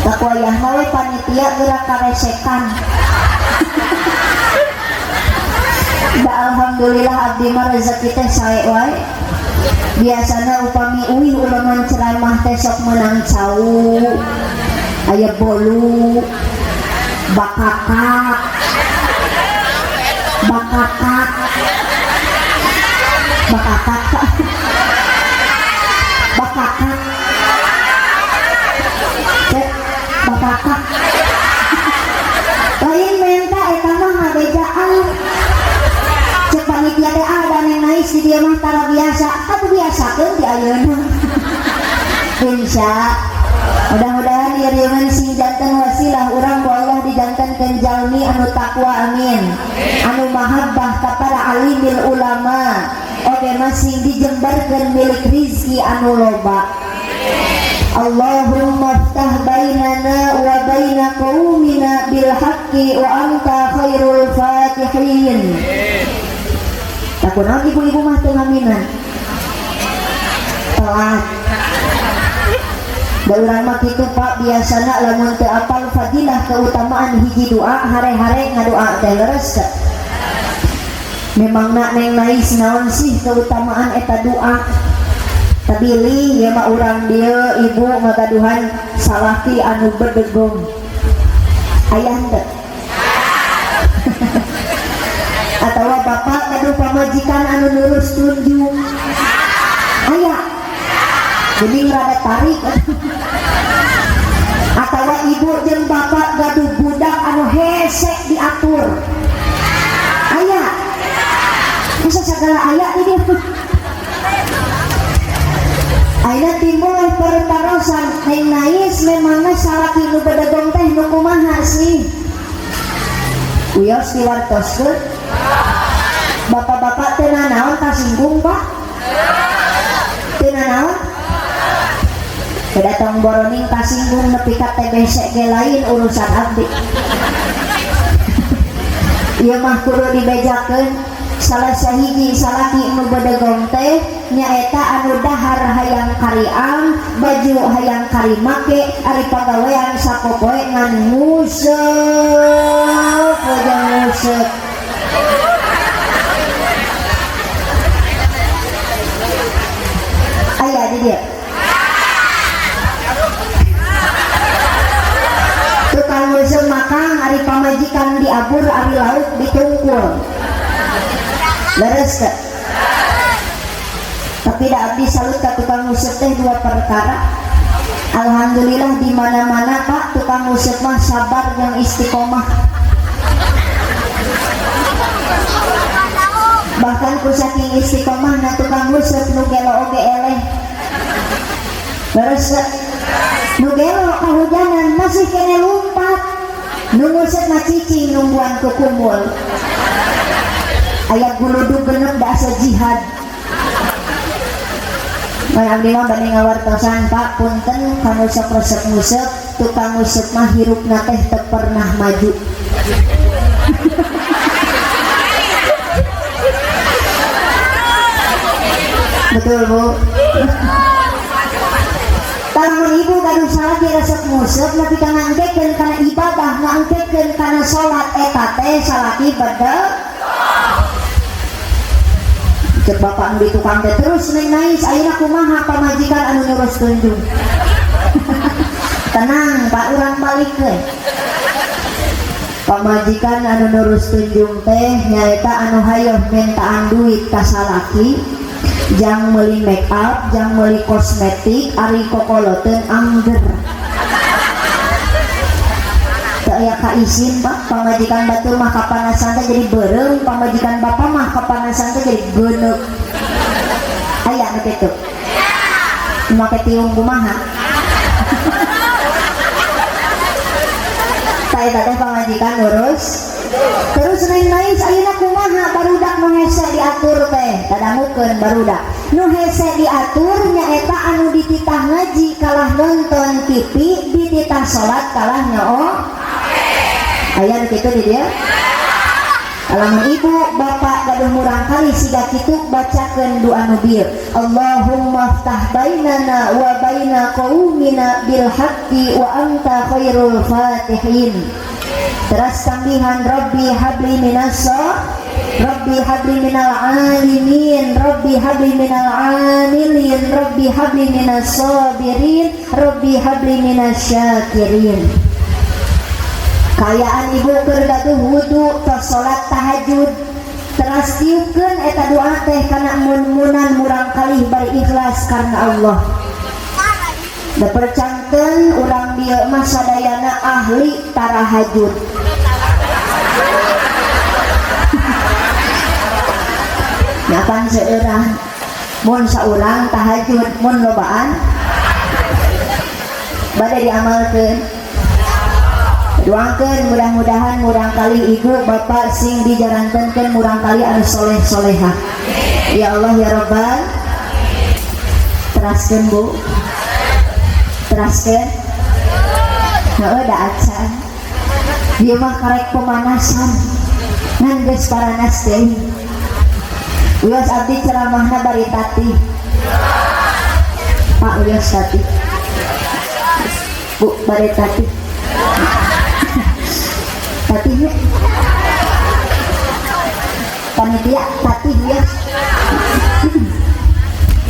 Tak wayahna we panitia geura karesekan. Da alhamdulillah abdi mah rezeki teh sae wae. Biasana upami uih uleman ceramah teh sok meunang cau, aya bolu, bakakak, bakakak, bakakak, bakakak, bakakak. Lain menta eta mah ngabejaan. Cek panitia teh ada Neng Nais di dieu mah tara biasa, atuh biasakeun di ayeuna. Insya mudah-mudahan ieu rieun sing janten wasilah urang ku Allah dijantenkeun jalmi anu takwa, amin. Anu mahabbah ka para alimil ulama. Oge masing dijembarkeun milik rizki anu loba. Allahumma ftah bainana wa baina qaumina bil haqqi wa anta khairul fatihin. Takunaon ibu-ibu mah teu ngaminan. Telat. Da urang mah kitu Pak, biasana lamun teu apal fadilah keutamaan hiji doa hare-hare ngadoa teh leres teu. Memangna Neng Nais naon sih keutamaan eta doa? Tabilih ya mah urang dieu ibu ngagaduhan salaki anu bedegong. Aya henteu? Atawa bapak gaduh pamajikan anu lurus tunjung. Aya. Geuning rada tarik. Atawa ibu jeung bapak gaduh budak anu hese diatur. Aya. Masa segala aya di dieu? Ayeuna timbul pertarosan Neng Nais memangna salaki nu bedegong teh nu kumaha sih? Wios diwartoskeun. Kasinggung, Pak? Teu nanaon? Datang boroning kasinggung nepi ka TBC ge lain urusan abdi. Ieu mah kudu dibejakeun. Salah sahiji salaki nu bedegong teh nyaeta anu dahar hayang kariang, baju hayang karimake, ari pagawean sapopoe ngan nguseup aja, nguseup. Aya di dieu tukang nguseup makang, ari pamajikan diabur, ari lauk ditungkul. Leres teu? Tapi da abdi salut ka tukang nguseup teh dua perkara. Alhamdulillah, di mana-mana, Pak, tukang nguseup mah sabar yang istiqomah. Bahkan ku saking istiqomah na tukang nguseup, nu gelo oge eleh. Leres teu? Nu gelo kahujanan masih kene lumpat. Nu nguseup mah cicing nungguan kukumul. Aya guludug genep, da asa jihad. Mun abdi mah bade ngawartosan, Pak, punten kanu sok resep nguseup, tukang nguseup mah hirupna teh teu pernah maju. Betul, Bu? Lamun ibu gaduh salaki resep nguseup nepi ka ngangkekeun kana ibadah, ngangkekeun kana salat, eta teh salaki bedeg. Cek bapak nu di tukang teh, terus Neng Nais, ayeuna kumaha pamajikan anu nyurus tunjung? Tenang, Pak, urang balikeun. Pamajikan anu nurus tunjung teh nyaeta anu hayoh mintaan duit ka salaki jang meuli make up, jang meuli kosmetik, ari kokoloteun angger. Teu aya kaisin, Pak. Pamajikan batur mah kapanasan teh jadi beureum, pamajikan bapak mah kapanasan teh jadi geuneuk. Aya nu kitu? Make tiung kumaha? Tah, eta teh pamajikan ngurus. Terus Neng Nais, ayeuna kumaha barudak nu hese diatur teh? Kadangukeun, barudak nu hese diatur nyaeta anu dititah ngaji kalah nonton TV, dititah salat kalah nyoo. Aya nu kitu di dieu? Lamun ibu bapak gaduh murangkali siga kitu, bacakeun doa nu bieu: Allahumma ftah bainana wa baina qaumina bil haqqi wa anta khairul fatihin. Terus tambihan Rabbi habli minas Rabbi habli minal alimin, Rabbi habli minal amilin, Rabbi habli minas sabirin, Rabbi habli minas syakirin. Kayaan ibu keur gaduh wudu tos salat tahajud, teras tiupkeun eta doa teh kana mun-munan murangkalih bari ikhlas karena Allah. Da percanten urang dieu mah sadayana ahli tarahajud. Nyapan seurang, mun saurang tahajud, mun lobaan bade diamalkeun. Doakeun mudah-mudahan murangkali ibu bapak sing dijarantenkeun murangkali anu soleh solehah. Ya Allah ya Rabbal. Teraskeun, Bu, teraskeun. Heeh, da acan. Ieu mah karek pemanasan, ngan geus paranas teh. Wios, abdi ceramahna bari tati. Pak, wios tati. Bu, bari tati. Tati nya. Panitia tati, wios.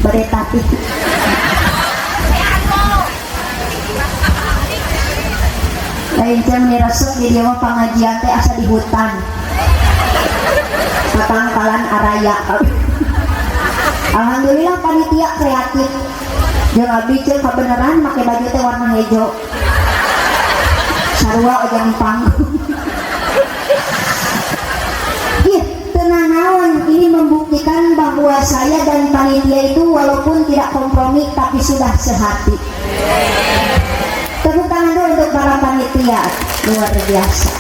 Bari tati. Lain jam resep di dieu mah, pangajian teh asa di hutan. Patangkalan araya. Alhamdulillah panitia kreatif. Jeung abdi ceuk kabeneran make baju teh warna hejo. Sarua ojang panggung. Ih, tenang naon, ini membuktikan bahwa saya dan panitia itu walaupun tidak kompromi tapi sudah sehati. Tepuk tangan dulu untuk para panitia, luar biasa.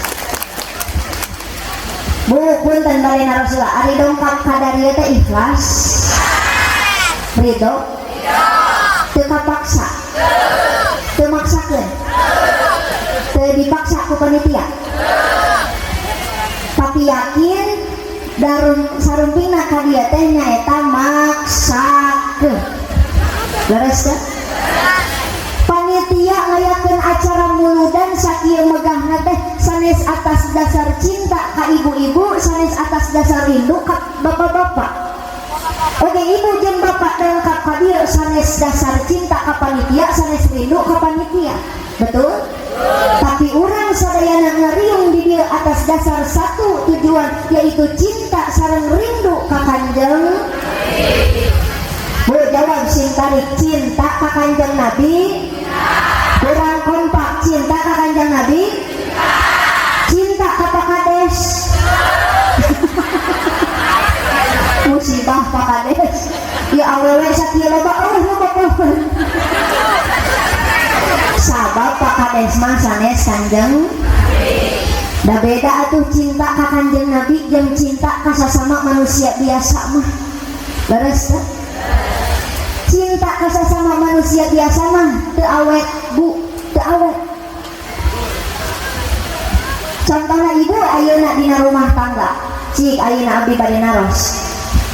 Bu, punten bade naros heula, ari dongkap ka dieu teh ikhlas? Ridho? Teu kapaksa? Teu maksakeun? Teu dipaksa ku panitia? Tapi yakin darum sarumpingna ka dieu teh nyaeta maksakeun. Leres teh? Panitia ngayakeun acara muludan sakieu megahna teh sanes atas dasar cinta ka ibu-ibu, sanes atas dasar rindu ka bapak-bapak. Oke, ibu jeung bapak dongkap ka dieu sanes dasar cinta ka panitia, sanes rindu ka panitia. Betul? Tapi urang sadayana ngariung di dieu atas dasar satu tujuan, yaitu cinta sareng rindu ka Kanjeng. Bu, jawab sing tarik, cinta ka Kanjeng Nabi? Kurang kompak, cinta ka Kanjeng Nabi? Cinta ka Pak Kades? Musibah Pak Kades. Ya awewe sakieu loba, oh loba pohon. Sabab Pak Kades mah sanes Kanjeng. Da beda atuh cinta ka Kanjeng Nabi jeung cinta ka sasama manusia biasa mah. Leres teh? Cinta ka sasama manusia biasa mah teu awet, Bu, teu awet. Contohna ibu ayeuna dina rumah tangga. Cik, ayeuna abdi bade naros.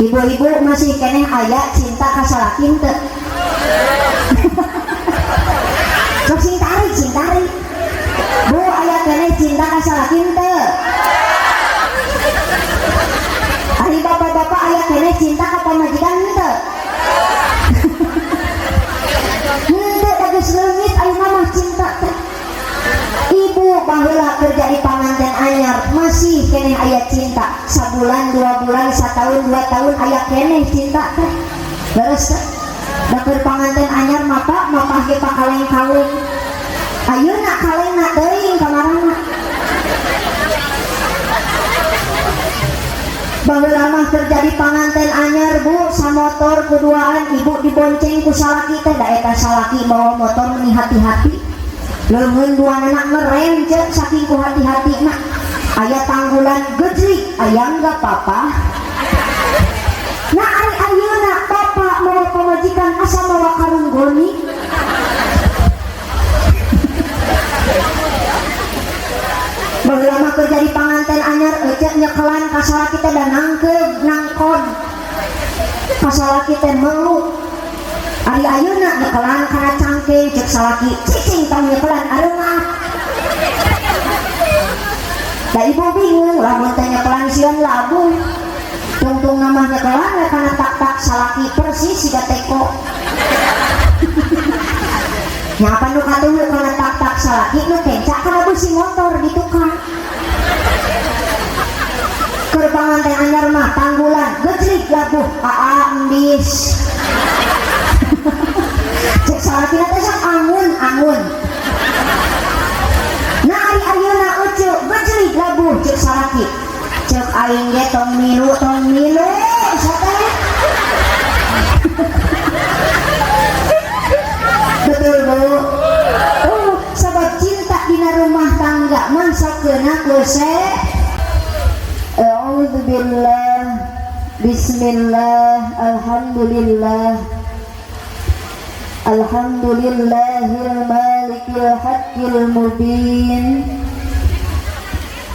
Ibu-ibu masih keneh aya cinta ka salaki teu? Sok sing tarik, sing tarik. Bu, aya keneh cinta ka salaki teu? Ari bapak-bapak aya keneh cinta ka pamajikan teu? Henteu, da geus leungit ayeuna mah cinta teh. Ibu baheula kerja di panganten anyar masih keneh aya cinta. Sabulan, 2 bulan, satahun, 2 tahun aya keneh cinta teh. Leres teh? Da keur panganten anyar mapa mapah ge pakaleng-kaleng. Ayeuna kalengna teuing kamarana. Baheula mah kerja di panganten anyar, Bu, samotor kuduaan ibu dibonceng ku salaki teh, da eta salaki bawa motor meni hati-hati. Leungeun duanana ngerem ceuk saking ku hati-hatina. Aya tanggulan gejlik, aya enggak papa. Nah, ari ayeuna bapak mawa pamajikan asa mawa karung goni. Baheula mah kerja di panganten anyar ecek nyekelan ka salaki teh da nangkeub nangkon. Ka salaki teh meluk. Ari ayeuna nyekelan kana cangkeng ceuk salaki, cicing tong nyekelan areungat. Da ibu bingung lamun teh nyekelan sieun labuh. Tungtung mah nyekelan we kana tak-tak salaki persis siga teko. Nyapa nu katuhu kana tak-tak salaki nu kenca kana beusi motor di tukang. Keur panganten anyar mah tanggulan gejlik labuh aa endis. Cek salaki teh sok angun-angun. Nah ari ayeuna eceu gejlik labuh cek salaki. Cek aing ge tong milu sateh. Betul, Bu. Oh, sabab cinta dina rumah tangga mah sok keuna ku A'udzubillah, bismillah, alhamdulillah. Alhamdulillahil malikil haqqil mubin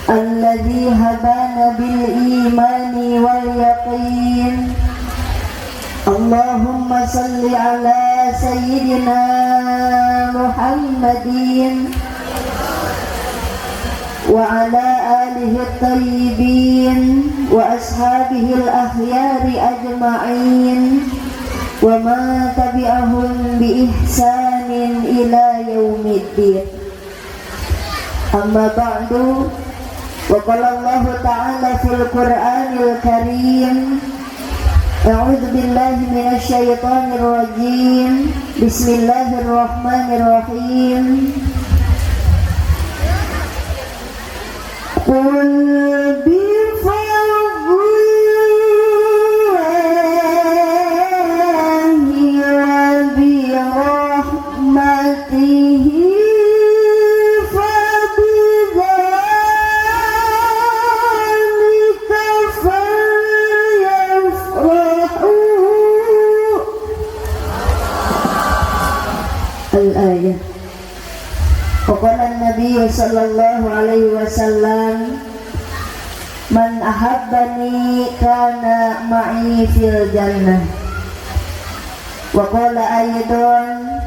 alladzi habana bil imani wal yaqin. Allahumma salli ala sayyidina Muhammadin wa ala alihi at-tayyibin wa ashabihi al-akhyari ajma'in wa ma tabi'ahum bi ihsanin ila yaumiddin. Amma ba'du, wa qala Allahu ta'ala fil Qur'anil Karim, a'udzu billahi minasy syaithanir rajim, bismillahirrahmanirrahim. Qul bi fadlillahi wa bi rahmatihi fa bidzalika Qala Nabi sallallahu alaihi wasallam, man ahabbani kana ma'i fil jannah. Wa qala aidan,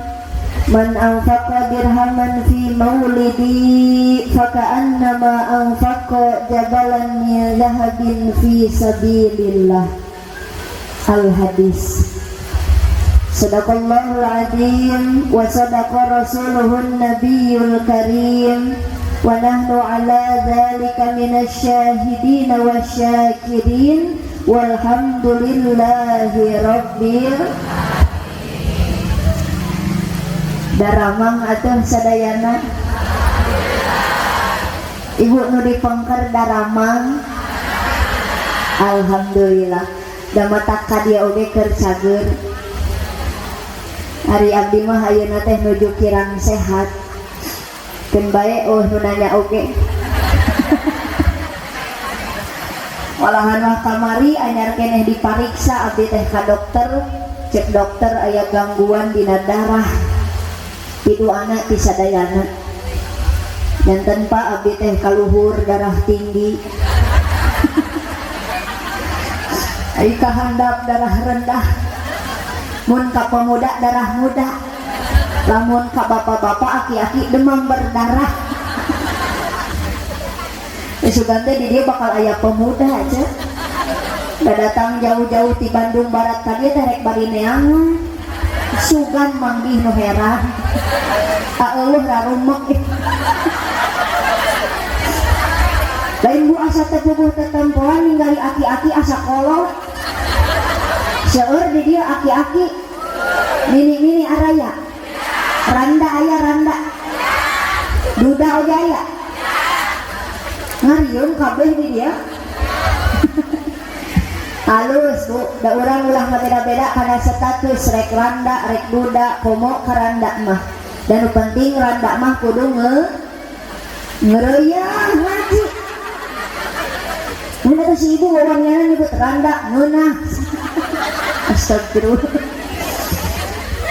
man anfaqa dirhaman fi maulidi faka'annama anfaqa jabalan min zahabin fi sabilillah. Al hadis. Sadaqallahul azim wa sadaqa rasuluhun nabiyul karim wa nahnu ala dzalika minasyahidin wasyakirin walhamdulillahi rabbil. Daramang atuh sadayana. Ibu nu dipengker daramang. Alhamdulillah. Da matak ka dieu oge keur cager. Ari abdi mah ayeuna teh nuju kirang sehat. Keun bae oh nu nanya oge. Malahan mah kamari anyar keneh dipariksa abdi teh ka dokter, cek dokter aya gangguan dina darah. Piduana ti sadayana. Janten Pak abdi teh kaluhur darah tinggi. Ari kahandap darah rendah. Mun ka pemuda darah muda, lamun ka bapak-bapak aki-aki demam berdarah. Sugan teh di dia bakal aya pemuda aja. Da datang jauh-jauh ti Bandung Barat ka dieu teh rek bari neangan. Sugan manggih nu herang. Aeueuh rarumek. Lain bu asa teh puguh tetempoan ningali aki-aki asa kolot. Seueur di dieu aki-aki, mini-mini araya, randa aya randa, duda oge aya, ngariung kabeh di dieu. Halus bu, da urang ulah ngabeda-beda kana status rek randa, rek duda, komo ka randa mah. Dan nu penting randa mah kudu ngeureuyan ngaji. Mun eta si ibu wawaniana nyebut randa ngeunah. Astagfirullah.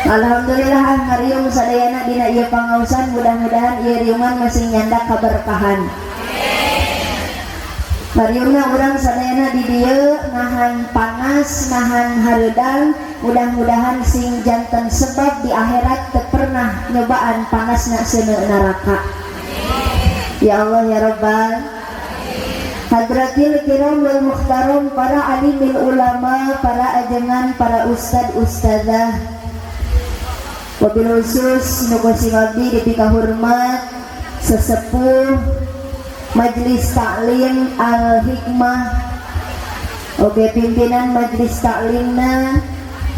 Alhamdulillah ngariung sadayana dina ieu pangausan, mudah-mudahan ieu riungan masih nyandak kaberkahan. Ngariungna urang sadayana di dieu nahan panas, nahan hareudang, mudah-mudahan sing janten sebab di akhirat teu pernah nyobaan panasna seuneu neraka. Ya Allah ya Rabbal Hadratil kiram wal mukhtaram, para alimil ulama, para ajengan, para ustad ustazah, wabil khusus nu sing abdi dipikahormat sesepuh Majelis Taklim Al Hikmah, oke pimpinan Majelis Taklimna,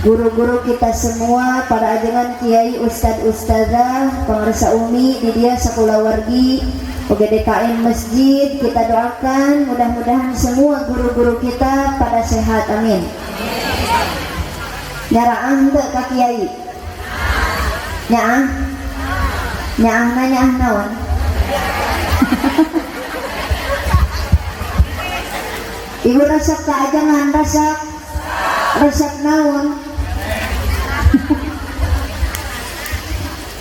guru-guru kita semua, para ajengan kiai, ustad ustazah, pangarsa umi di dia sakulawargi, oke DKM masjid, kita doakan mudah-mudahan semua guru-guru kita pada sehat, amin. Nyaraah teu ka kiai? Nyaah? Nyaahna nyaah naon? Ibu resep ka ajengan, resep? Resep naon?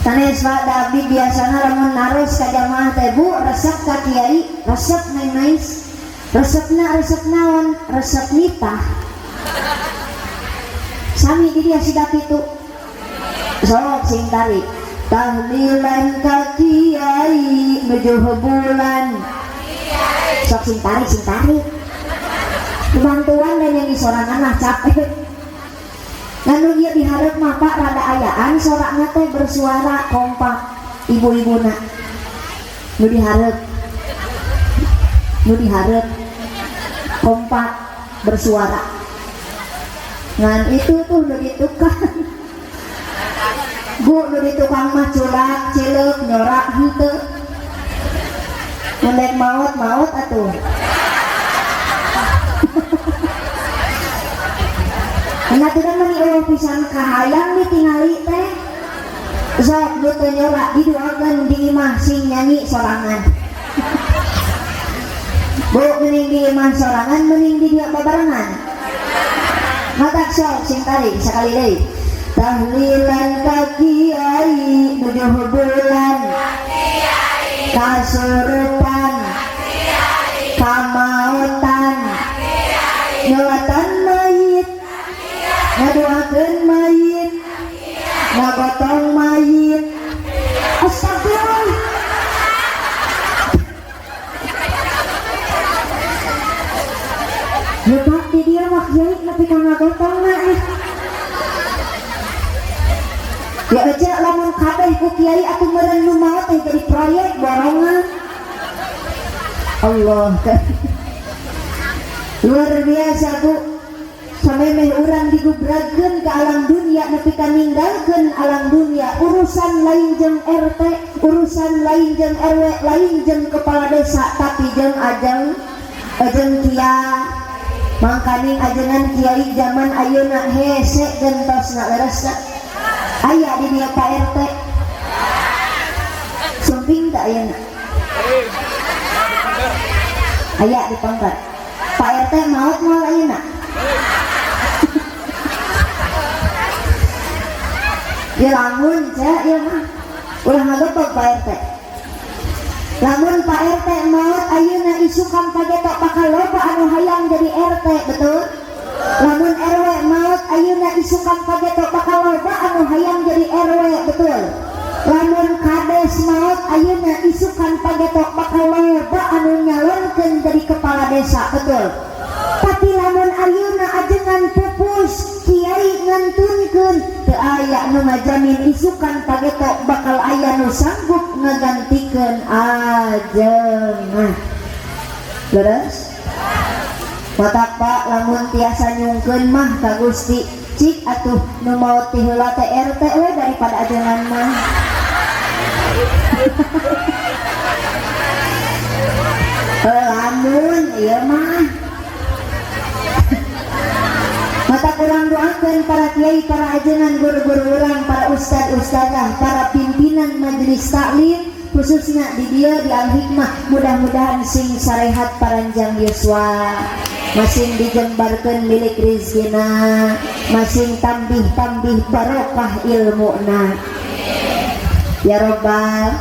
Sanes Pak, da abdi biasana lamun naros ka jamaah teh bu resep ka kiai, resep main-mais. Resepna resep naon? Resep nitah. Sami di dia siga kitu. Sok sing tarik. Tahlilan ka kiai nuju bulan. Sok sing tarik, sing tarik. Bantuan dan yang sorangan mah capek. Nganu ieu dihareup mah Pak rada ayaan sorakna teh bersuara kompak ibu-ibuna. Nu dihareup. Nu dihareup kompak bersuara. Ngan itu tuh nu di tukang. Bu nu di tukang mah culak, cileuk, nyorak henteu. Mun dek maot-maot atuh. Nah, tidak meni eueuh pisan kahayang ditingali teh. Sok nu teu nyorak didoakeun di imah sing nyanyi sorangan. Bu mending di imah sorangan mending di dieu babarengan. Matak sok sing tarik sakali deui. Tahlilan ka kiai nuju bulan. Kasurupan, kamautan, nyolatan mayit, ngadoakeun mayit, ngagotong mayit. Astagfirullah. Ya Pak, di dia mah kiai nepi ka ngagotongna eh. Ya aja lamun kabeh ku kiai atuh meureun nu maot teh jadi proyek borongan. Allah. Luar biasa Bu. Samemeh urang digubragkeun ke alam dunia nepi ka ninggalkeun alam dunia, urusan lain jeung RT, urusan lain jeung RW, lain jeung kepala desa, tapi jeung ajeng ajeng kiai. Mangkaning ajengan kiai zaman ayeuna hese gentosna, leres teh? Aya di dieu Pak RT? Sumping tak ayeuna? Aya di pangkat. Pak RT maot moal ayeuna? Ya lamun cek ya mah ulah ngagepok Pak RT. Lamun Pak RT maot ayeuna isukan pagetok bakal loba anu hayang jadi RT, betul? Lamun RW maot ayeuna isukan pagetok bakal loba anu hayang jadi RW, betul? Lamun kades maot ayeuna isukan pagetok bakal loba anu nyalonkeun jadi kepala desa, betul? Tapi lamun ayeuna ajengan pupus, kiai ngantunkeun, teu aya nu ngajamin isukan pagetok bakal aya nu sanggup ngagantikeun ajengan. Leres? Matak Pak, lamun tiasa nyungkeun mah ka Gusti, cik atuh nu maot ti heula teh RT we daripada ajengan mah. Lamun ieu mah mata kurang doakan para kiai, para ajengan, guru-guru orang, para ustad ustadzah, para pimpinan majelis taklim, khususnya di dia di Al Hikmah, mudah-mudahan sing sarehat paranjang yuswa, masing dijembarkeun milik rizkina, masing tambih-tambih barokah ilmuna. Ya Robbal.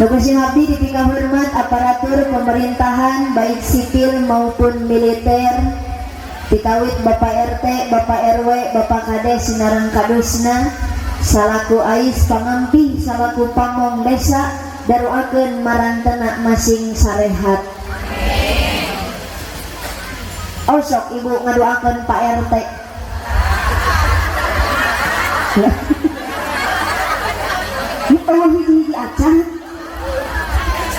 Nukusin abdi dipika hormat aparatur pemerintahan baik sipil maupun militer, dikawit Bapak RT, Bapak RW, Bapak Kades sinareng kadusna, salaku ais pangampih, salaku pamong desa, daruakeun marantena masing sarehat. Oh sok ibu ngadoakeun Pak RT. Oh hiji-hiji acan.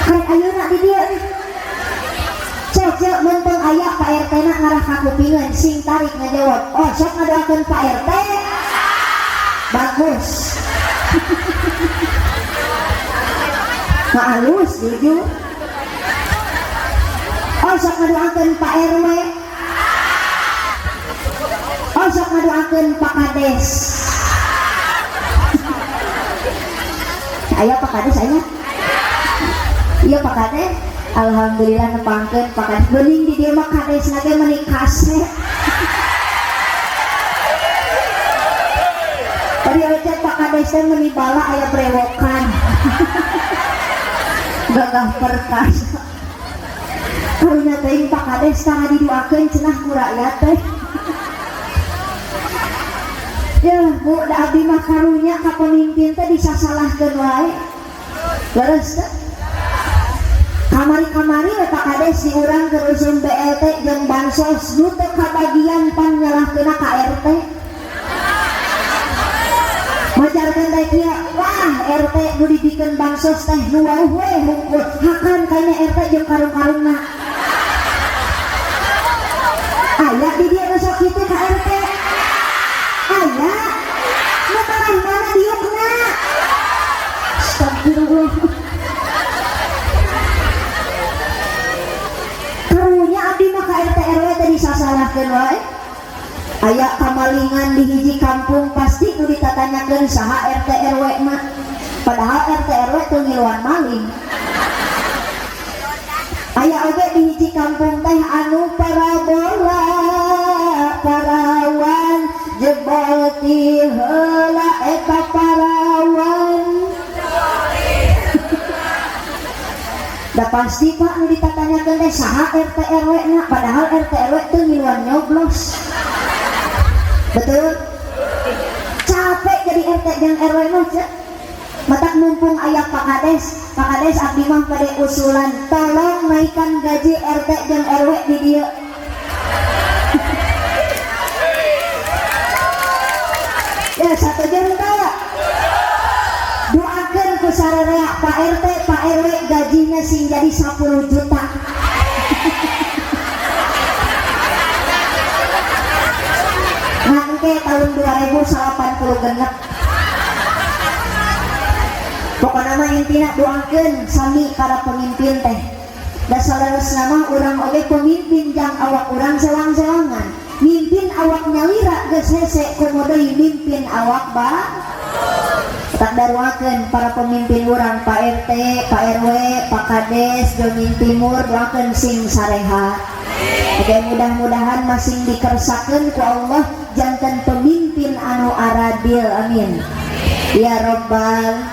Karek ayeuna di dieu nih. Sok sok mumpung aya Pak RT na ngarah ka kupingan sing tarik ngajawab. Oh sok ngadoakeun Pak RT. Bagus. Maalus jujur. Oh sok ngadoakeun Pak RW. Oh sok ngadoakeun Pak Kades. Aya Pak Kades aya? Iya Pak Kades. Alhamdulillah nepangkeun Pak Kades. Bening di dieu mah kades ge meuni kasep. Tadi aja Pak Kades teh meuni bala aya brewokan. Gagah perkasa. Karunya teuing Pak Kades tara didoakeun cenah ku rakyat teh. Ya Bu, da abdi mah karunya ka pemimpin teh disasalahkeun wae. Leres teh? Kamari-kamari we Pak Kades diurang keur usum BLT jeung bansos nu teu kabagian pan nyalahkeunna ka RT. Majarkeun teh kieu, wah RT nu dibikeun bansos teh nu wauh we hungkul, hakan kayaknya RT jeung karung-karungna. Aya di dieu nu sok kitu ka RT. Aya. Nu tarah mana diukna? Astagfirullah. Karunya abdi mah ka RT RW teh disasalahkeun wae. Aya kamalingan di hiji kampung pasti nu ditatanyakeun saha RT RW mah. Padahal RT RW teu ngiluan maling. Aya oge di hiji kampung teh anu parabola parawan jebol ti heula eta parawan. Da pasti, Pak, nu ditatanyakeun teh saha RT RW na, padahal RT RW teu ngiluan nyoblos. Betul? Capek jadi RT jeung RW mah, Cek. Matak mumpung aya Pak Kades, Pak Kades, abdi mah pada usulan, tolong naikkan gaji RT jeung RW di dieu. Ya, satu jam tak? Doakan ku sararea Pak RT, Pak RW gajinya sing jadi 10 juta. Mangke tahun 2080 genep. Pokoknya mah intina doakeun sami para pemimpin teh. Da saleresna mah urang oge pemimpin jang awak urang sewang-sewangan. Mimpin awak nyalira geus hese, komo deui mimpin awak ba. Tak daruakeun para pemimpin urang, Pak RT, Pak RW, Pak Kades, Jomin Timur, doakeun sing sareha. Oke, mudah-mudahan masing dikersakeun ku Allah janten pemimpin anu aradil, amin. Ya Robbal.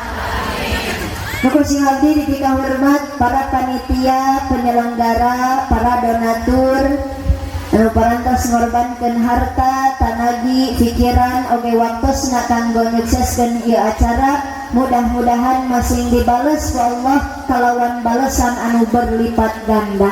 Nuku sing abdi dipika hormat para panitia, penyelenggara, para donatur anu parantos ngorbankeun harta, tanagi, pikiran, oge waktosna kanggo nyukseskeun ieu acara, mudah-mudahan masing dibales ku Allah kalawan balesan anu berlipat ganda.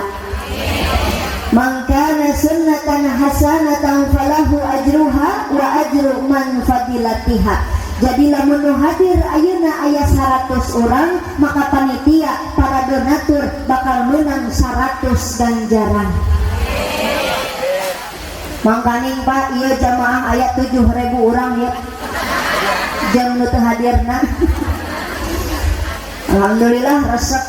Mangkana sunnatan hasanatan falahu ajruha wa ajru man fadilatiha. Jadi lamun nu hadir ayeuna aya 100 orang, maka panitia, para donatur bakal menang 100 ganjaran. Mangkaning, Pak, ieu jamaah aya 7.000 orang ya. Jam nu teu hadirna. Alhamdulillah resep.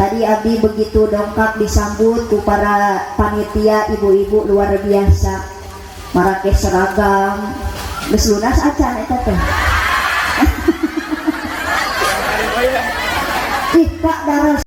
Tadi abdi begitu dongkap disambut ku para panitia, ibu-ibu luar biasa. Marake seragam. Geus lunas acan eta teh. Ih, Pak, daras.